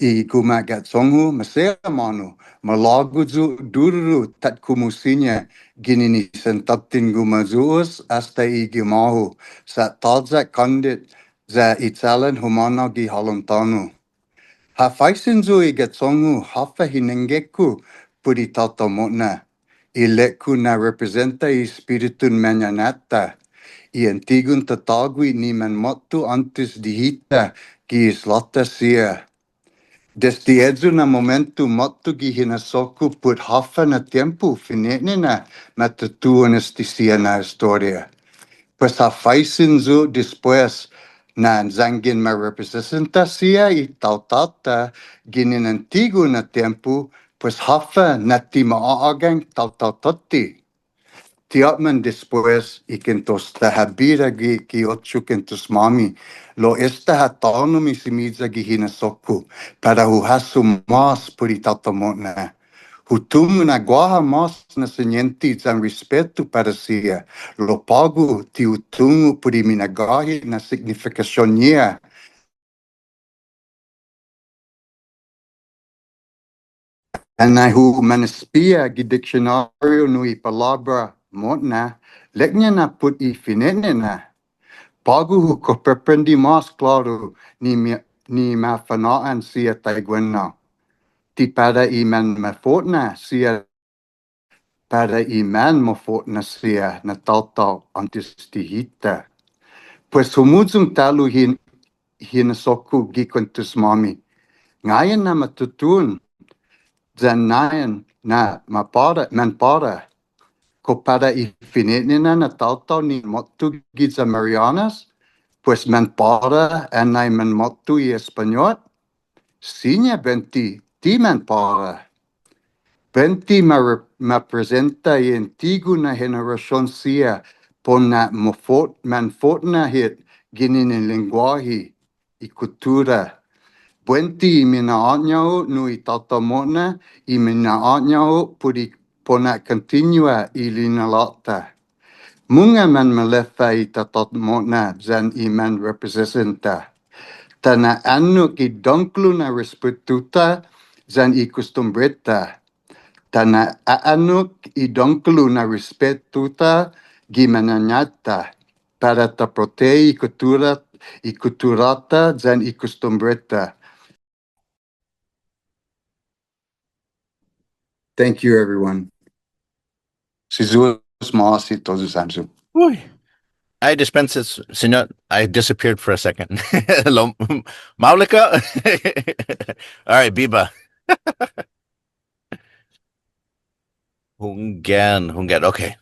i guma' ga'chong-hu, maseha månu, malago' yu' duru tatkumu siña ginen i sen tåtten guma'yu'os asta i gimå-hu, sa' tåya' kåndet ya i chalan humånao gi halom tåno'. Ha faisen yu' i ga'chong-hu håfa hinengge-ku put i taotao mo'na. Ilek-hu na representa i espiritun mañaina-ta, i antigun tatå-gue ni manmåtto åntes di hita gi islå-ta siha. Desde ayu na momento måtto gi hinasso-ku put håfa na tiempo fine'nena ma tutuhon este siha na estoria. Pues ha faisen yu' despues na yanggen ma representa siha i taotao-ta ginen antigu na tiempo, pues håfa na ti ma å'agang taotao tåtte. Ti åpmam despues i kuentos-ta ha bira gi, gi ocho kuentos-måmi. Lao esta ha tånom i simiya gi hinasso-ku, para hu hasso mås put i taotao mo'na. Hu tungo' na guaha mås na siniente yan respetu para siha. Lao på'go ti hu tungo' put i minagåhet na signifikasion-ñiha. Annai hu manespia gi diksionåriu nu i palåbra mo'na, ilek-ña na put i fine'nena. På'go hu komprende mås klåru ni ma-, ni mafa'na'an siha taiguenao. Ti para i manmafo'na siha para i manmafo'na siha na taotao åntes di hita. Pues humuyong ta'lo i hin-, hinasso-ku gi kuentos-måmi. Ngai'an na ma tutuhon, yan ngai'an na ma para, manpara. Kao para i fine'nena na taotao ni måtto giya Marianas, pues manpara annai manmåtto i Españot. Siña buente ti manpara. Buente ma re-, ma presenta i antigu na henerasion siha para u manfot-, manfo'na hit ginen i lengguåhi, i kuttura. Buente i mina'å'ñao nu i taotao mo'na, i mina'å'ñao put i para u na kontinua i lina'lå'-ta. Mungnga manmalefa i taotao mo'na yan i manrepresenta. Ta na'annok i dångkolo na respetu-ta yan i kostumbre-ta. Ta na'annok i dångkolo na respetu-ta gi mañaina-ta. Para ta protehon i kuttura, i kuttura-ta yan i kostumbre-ta. Thank you, everyone. Si Yu'os ma'åse' todu hamyo. Uy. Ai, dispensa, Siñot. I disappeared for a second. Lao, maolek hao? All right, biba. Hunggan, hunggan. Okay.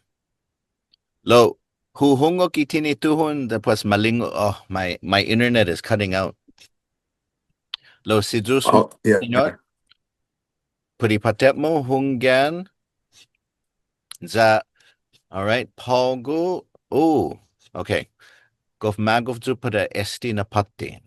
Lao, hu hungok i tinituhon, despues malingu-, oh, my, my internet is cutting out. Lao, si Yu'os, oh, yeah, Siñot, yeah. Put i påtte-mu, hunggan. Ya, all right, på'go, oh, okay. Gof magof yu' para este na påtte.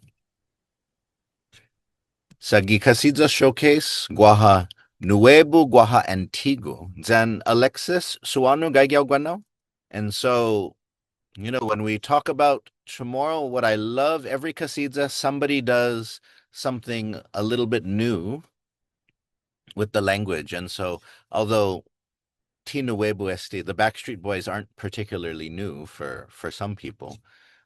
Sa' gi Kasiyas Showcase, guaha nuebu, guaha antigu. Yan Alexis Suanu, gaige hao guennao. And so, you know, when we talk about Chamorro, what I love, every kasiyas, somebody does something a little bit new with the language. And so, although ti nuebu este, the Backstreet Boys aren't particularly new for, for some people.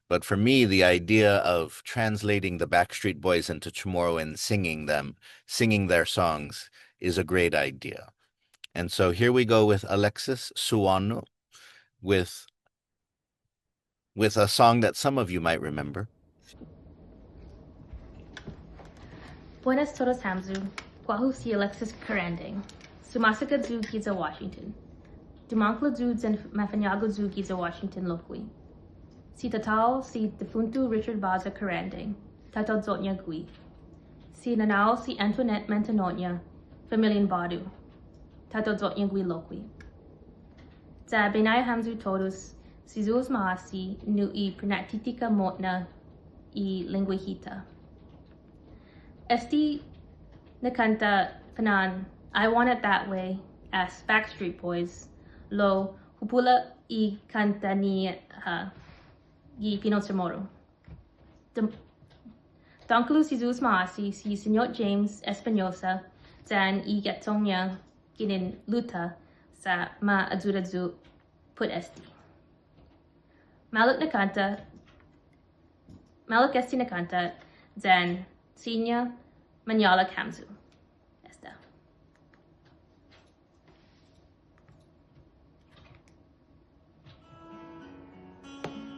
But for me, the idea of translating the Backstreet Boys into Chamorro and singing them, singing their songs, is a great idea. And so here we go with Alexis Suano with, with a song that some of you might remember. Buenas todus hamyo. Guåhu si Alexis Karandang. Sumåsaga yu' giya Washington. Dumångkolo yu' yan mafañågu yu' giya Washington lokkue'. Si tatå-hu si difuntu Richard Baja Karandang, taotao Yo'ña gui'. Si nanå-hu si Antoinette Mantegnoña, familian Bådu, taotao Yo'ña gui' lokkue'. Ya biahi hamyo todus, si Yu'os Ma'åse' nu i pinattitika mo'na i lengguahi-ta. Este na kånta fana'an, I Want It That Way, as Backstreet Boys, lao hu pula' i kånta-ñiha, uh, gi fino' Chamorro. Dångkolo si Yu'os Ma'åse' si Siñot James Espinosa yan i ga'chong-ña ginen Luta sa' ma ayuda yu' put este. Maolek na kånta, maolek este na kånta, yan siña mañålak hamyo. Esta.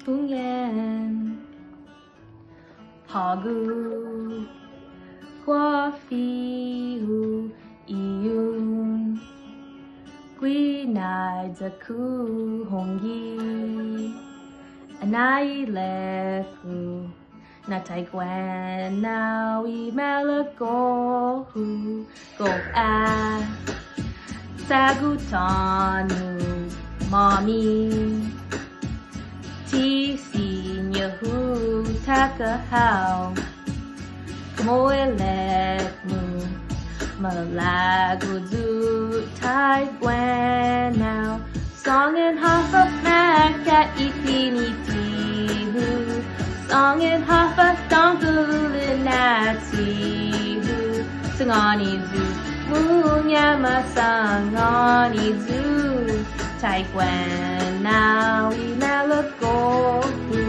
Hunggan. På'go guåha fihu i un guinahi ya-ku hongge. Anai ilek-hu na taiguenao i malago'-hu. Gof a' tågo' tåno', Mami. Ti siña hu taka hao. Komu ilek-mu, malago' yu' taiguenao. Sångan håfa makkat i piniti-hu. Sångan håfa dångkolo lina'la'-hu. Sangåni yu', mungnga masangåni yu'. Taiguenao i malago'-hu.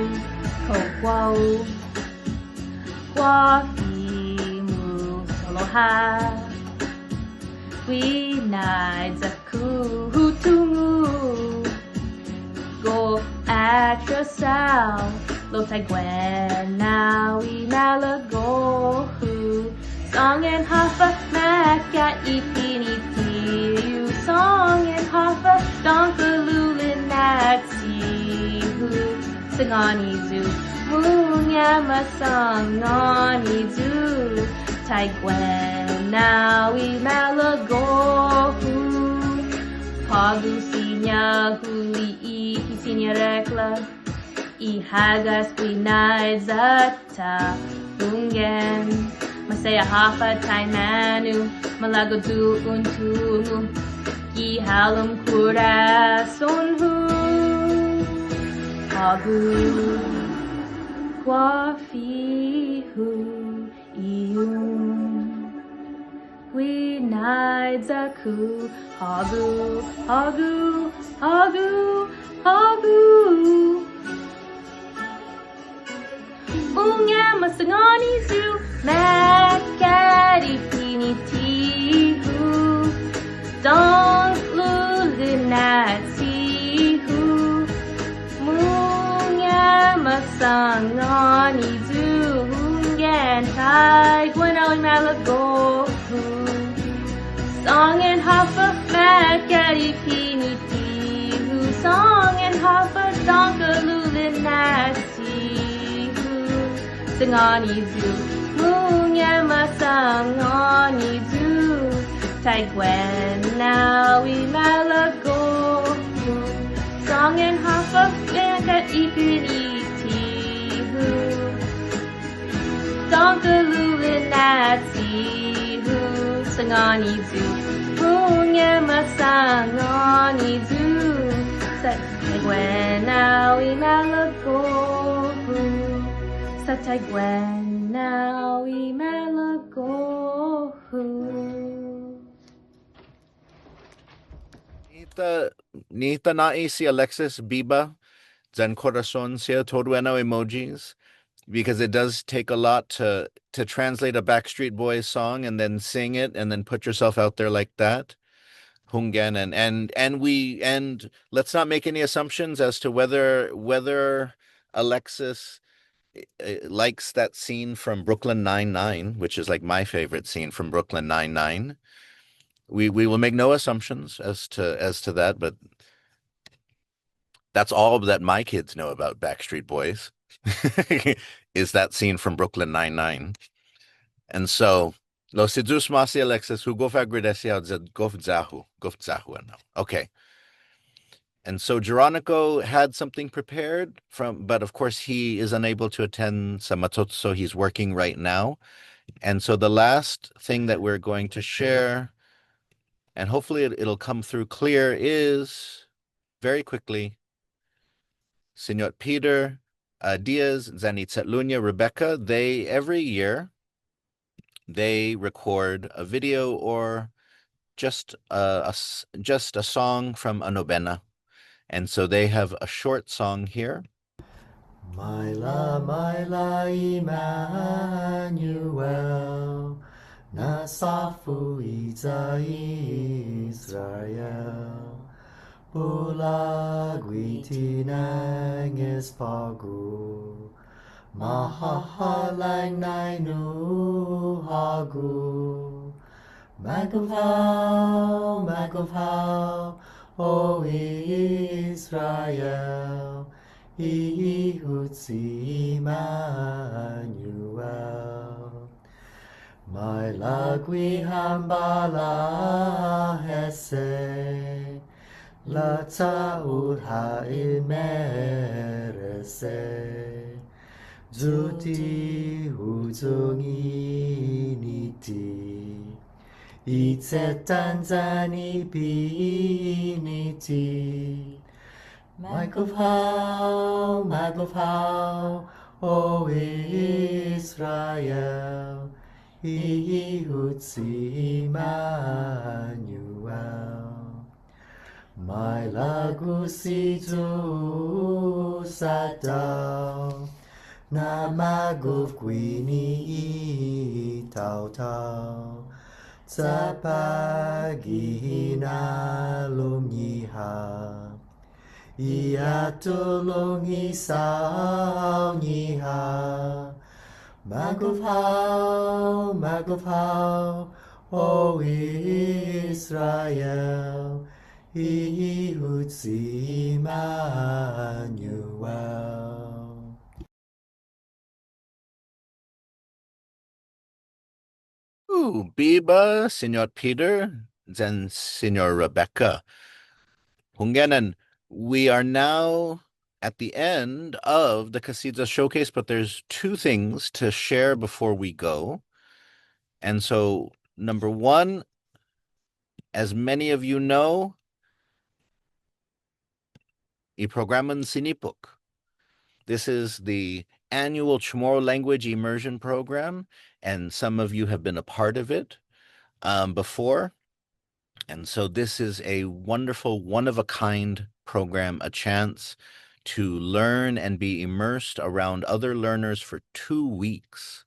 Kao guåhu, guåha fihu, solo ha'. Guinahi ya-ku hu tungo'. Gof atrasao, lao taiguenao i malago'-hu. Sångan håfa makkat i piniti-hu. Sångan håfa dångkolo lina'la'-hu. Sangåni yu', mungnga masangåni yu'. Taiguenao i malago'-hu. På'go siña hu li'e' i siña rekla. I hagas guinahi ya-ta hunggan. Maseha håfa taimanu, malago' yu' un tungo'. Gi halom korason-hu. På'go guåha fihu i un guinahi ya-ku. På'go, på'go, på'go, på'go. Mungnga masangåni yu', makkat i piniti-hu. Dångkolo lina'la'-hu. Mungnga masangåni yu', hunggan, taiguenao i malago'-hu. Sångan håfa makkat i piniti-hu. Sångan håfa dångkolo lina'la'-hu. Sangåni yu', mungnga masangåni yu'. Taiguenao i malago'-hu. Sångan håfa makkat i piniti-hu. Dångkolo lina'la'-hu. Sangåni yu', mungnga masangåni yu'. Sa' taiguenao i malago'-hu. Sa' taiguenao Now i malago'-hu. Nihi ta, nihi ta nå'i si Alexis biba yan korason siha, todu enao emojis, because it does take a lot to, to translate a Backstreet Boys song and then sing it and then put yourself out there like that. Hunggan, and, and, and we, and let's not make any assumptions as to whether, whether Alexis, eh, eh, likes that scene from Brooklyn Nine-Nine, which is, like, my favorite scene from Brooklyn Nine-Nine. We, we will make no assumptions as to, as to that, but that's all that my kids know about Backstreet Boys, is that scene from Brooklyn Nine-Nine. And so, lao si Yu'os ma'åse' Alexis, hu gof agradesi hao, ya-, gof ya-hu, gof ya-hu enao. Okay. And so Jeronico had something prepared from, but of course he is unable to attend sa' macho'cho', so he's working right now. And so the last thing that we're going to share, and hopefully it, it'll come through clear, is very quickly, Siñot Peter, uh, Diaz, yan i Chetluña Rebecca, they, every year, they record a video or just a, a s-, just a song from a nobena. And so they have a short song here. Maila, maila Immanuel, na såfu giya Israel. Bula guini nai nges på'go, mahåhalang nai nu hågu. Magof hao, magof hao, O Israel, i hihot si Immanuel. Maila guihan bala ese, lao cha' ut ha' i merese. Yu' ti huyong i niti, i che'tan yan i piniti. Magof hao, magof hao, O Israel, i hihot si Immanuel. Maila guf si Yu'os adahi, na magof guini i taotao. Chapagihinalu-ñiha, i atulong i isao-ñiha. Magof hao, magof hao, O Israel, i hihot si Immanuel. Ooh, biba, Siñot Peter, yan Siñot Rebecca. Hunggan, we are now at the end of the Kasiya Showcase, but there's two things to share before we go. And so, number one, as many of you know, i Programan Sinipok. This is the annual Chamorro language immersion program, and some of you have been a part of it, um, before. And so this is a wonderful, one-of-a-kind program, a chance to learn and be immersed around other learners for two weeks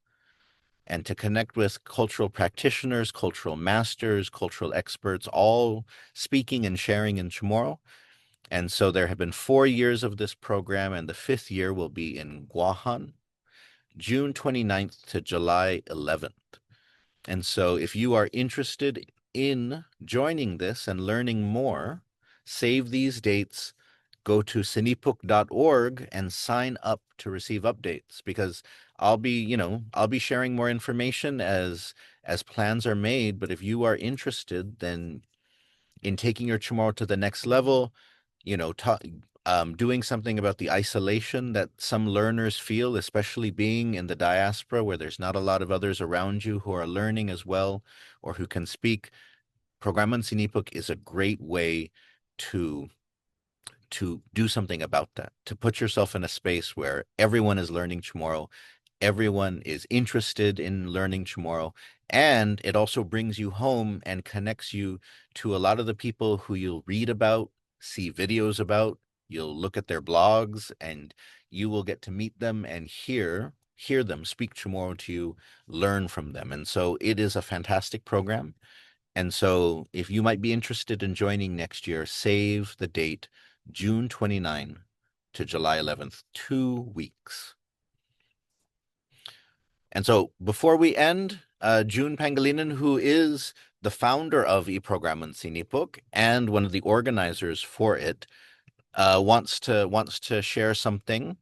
and to connect with cultural practitioners, cultural masters, cultural experts, all speaking and sharing in Chamorro. And so there have been four years of this program, and the fifth year will be in Guåhan, June twenty-ninth to July eleventh. And so if you are interested in joining this and learning more, save these dates, go to sinipok dot org and sign up to receive updates, because I'll be, you know, I'll be sharing more information as, as plans are made, but if you are interested, then in taking your Chamorro to the next level, you know, ta-, um, doing something about the isolation that some learners feel, especially being in the diaspora where there's not a lot of others around you who are learning as well or who can speak. Programan Sinipok is a great way to, to do something about that, to put yourself in a space where everyone is learning Chamorro everyone is interested in learning Chamorro, and it also brings you home and connects you to a lot of the people who you'll read about, see videos about, you'll look at their blogs, and you will get to meet them and hear hear them speak Chamorro to you, learn from them. And so it is a fantastic program. And so if you might be interested in joining next year, save the date, June twenty-ninth to July eleventh, two weeks. And so before we end, uh, Jun Pangelinan, who is the founder of I Programan Sinipok and one of the organizers for it, uh, wants to wants to share something.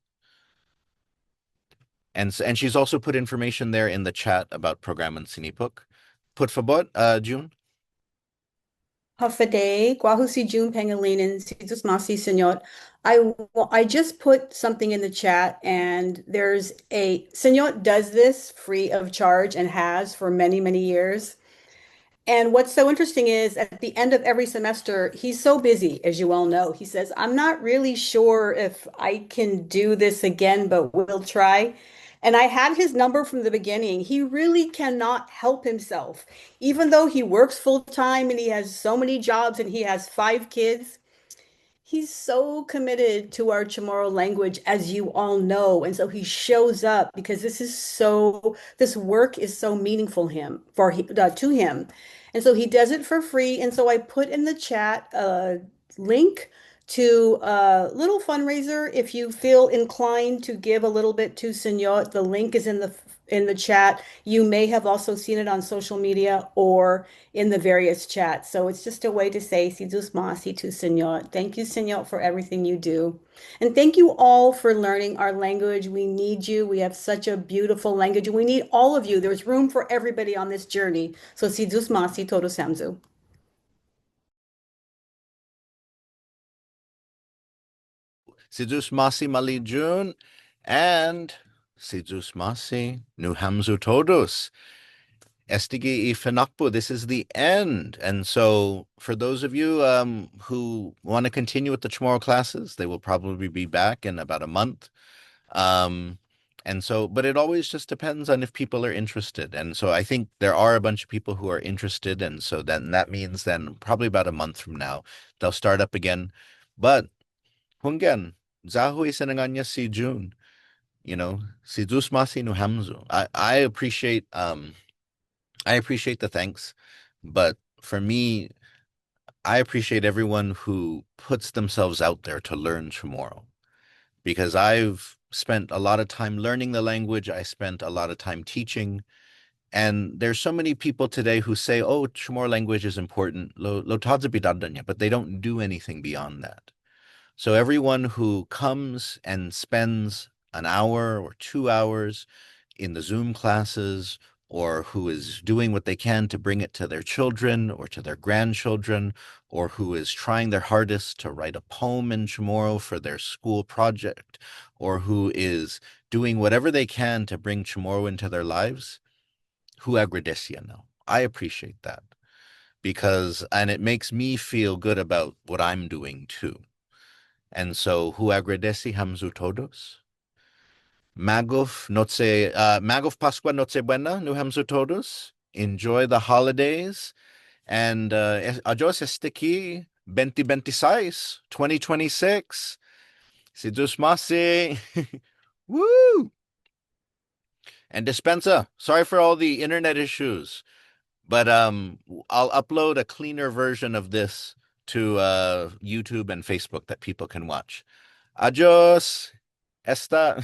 And s-, and she's also put information there in the chat about Programan Sinipok. Put fabot, uh, Jun? Håfa Adai, guåhu si Jun Pangelinan, si Yu'os ma'åse', Siñot. I wa-, I just put something in the chat, and there's a, Siñot does this free of charge and has for many, many years. And what's so interesting is, at the end of every semester, he's so busy, as you all know. He says, "I'm not really sure if I can do this again, but we'll try." And I had his number from the beginning. He really cannot help himself. Even though he works full time and he has so many jobs and he has five kids, he's so committed to our Chamorro language, as you all know, and so he shows up because this is so, this work is so meaningful him, for he, uh, to him. And so he does it for free. And so I put in the chat a link to a little fundraiser. If you feel inclined to give a little bit to Siñot, the link is in the, in the chat. You may have also seen it on social media or in the various chats. So it's just a way to say, "Si Yu'os ma'åse'" to Siñot. Thank you, Siñot, for everything you do. And thank you all for learning our language. We need you. We have such a beautiful language. We need all of you. There's room for everybody on this journey. So si Yu'os ma'åse' todus hamyo. Si Yu'os ma'åse' Ma'li' Jun, and si Yu'os ma'åse' nu hamyo todus. Estague' i finakpo', this is the end. And so for those of you, um, who wanna continue with the Chamorro classes, they will probably be back in about a month. Um, and so, but it always just depends on if people are interested. And so I think there are a bunch of people who are interested. And so then that means then probably about a month from now, they'll start up again. But hunggan, ya-hu i sinangån-ña si Jun, you know, si Yu'os ma'åse' nu hamyo. I, I appreciate, um, I appreciate the thanks, but for me, I appreciate everyone who puts themselves out there to learn Chamorro, because I've spent a lot of time learning the language. I spent a lot of time teaching. And there's so many people today who say, "Oh, Chamorro language is important, lao, lao tåya' bidådå-ña," but they don't do anything beyond that. So everyone who comes and spends an hour or two hours in the Zoom classes, or who is doing what they can to bring it to their children or to their grandchildren, or who is trying their hardest to write a poem in Chamorro for their school project, or who is doing whatever they can to bring Chamorro into their lives, hu agradesi ennao. I appreciate that because, and it makes me feel good about what I'm doing too. And so, hu agradesi hamyo todus. Magof Noche, uh, Magof Pascua, Noche Buena nu hamyo todus. Enjoy the holidays. And, uh, es-, adios, estague' bente bente sais, twenty twenty-six. Si Yu'os ma'åse'. Woo! And dispensa, sorry for all the internet issues, but, um, I'll upload a cleaner version of this to, uh, YouTube and Facebook that people can watch. Adios. Esta.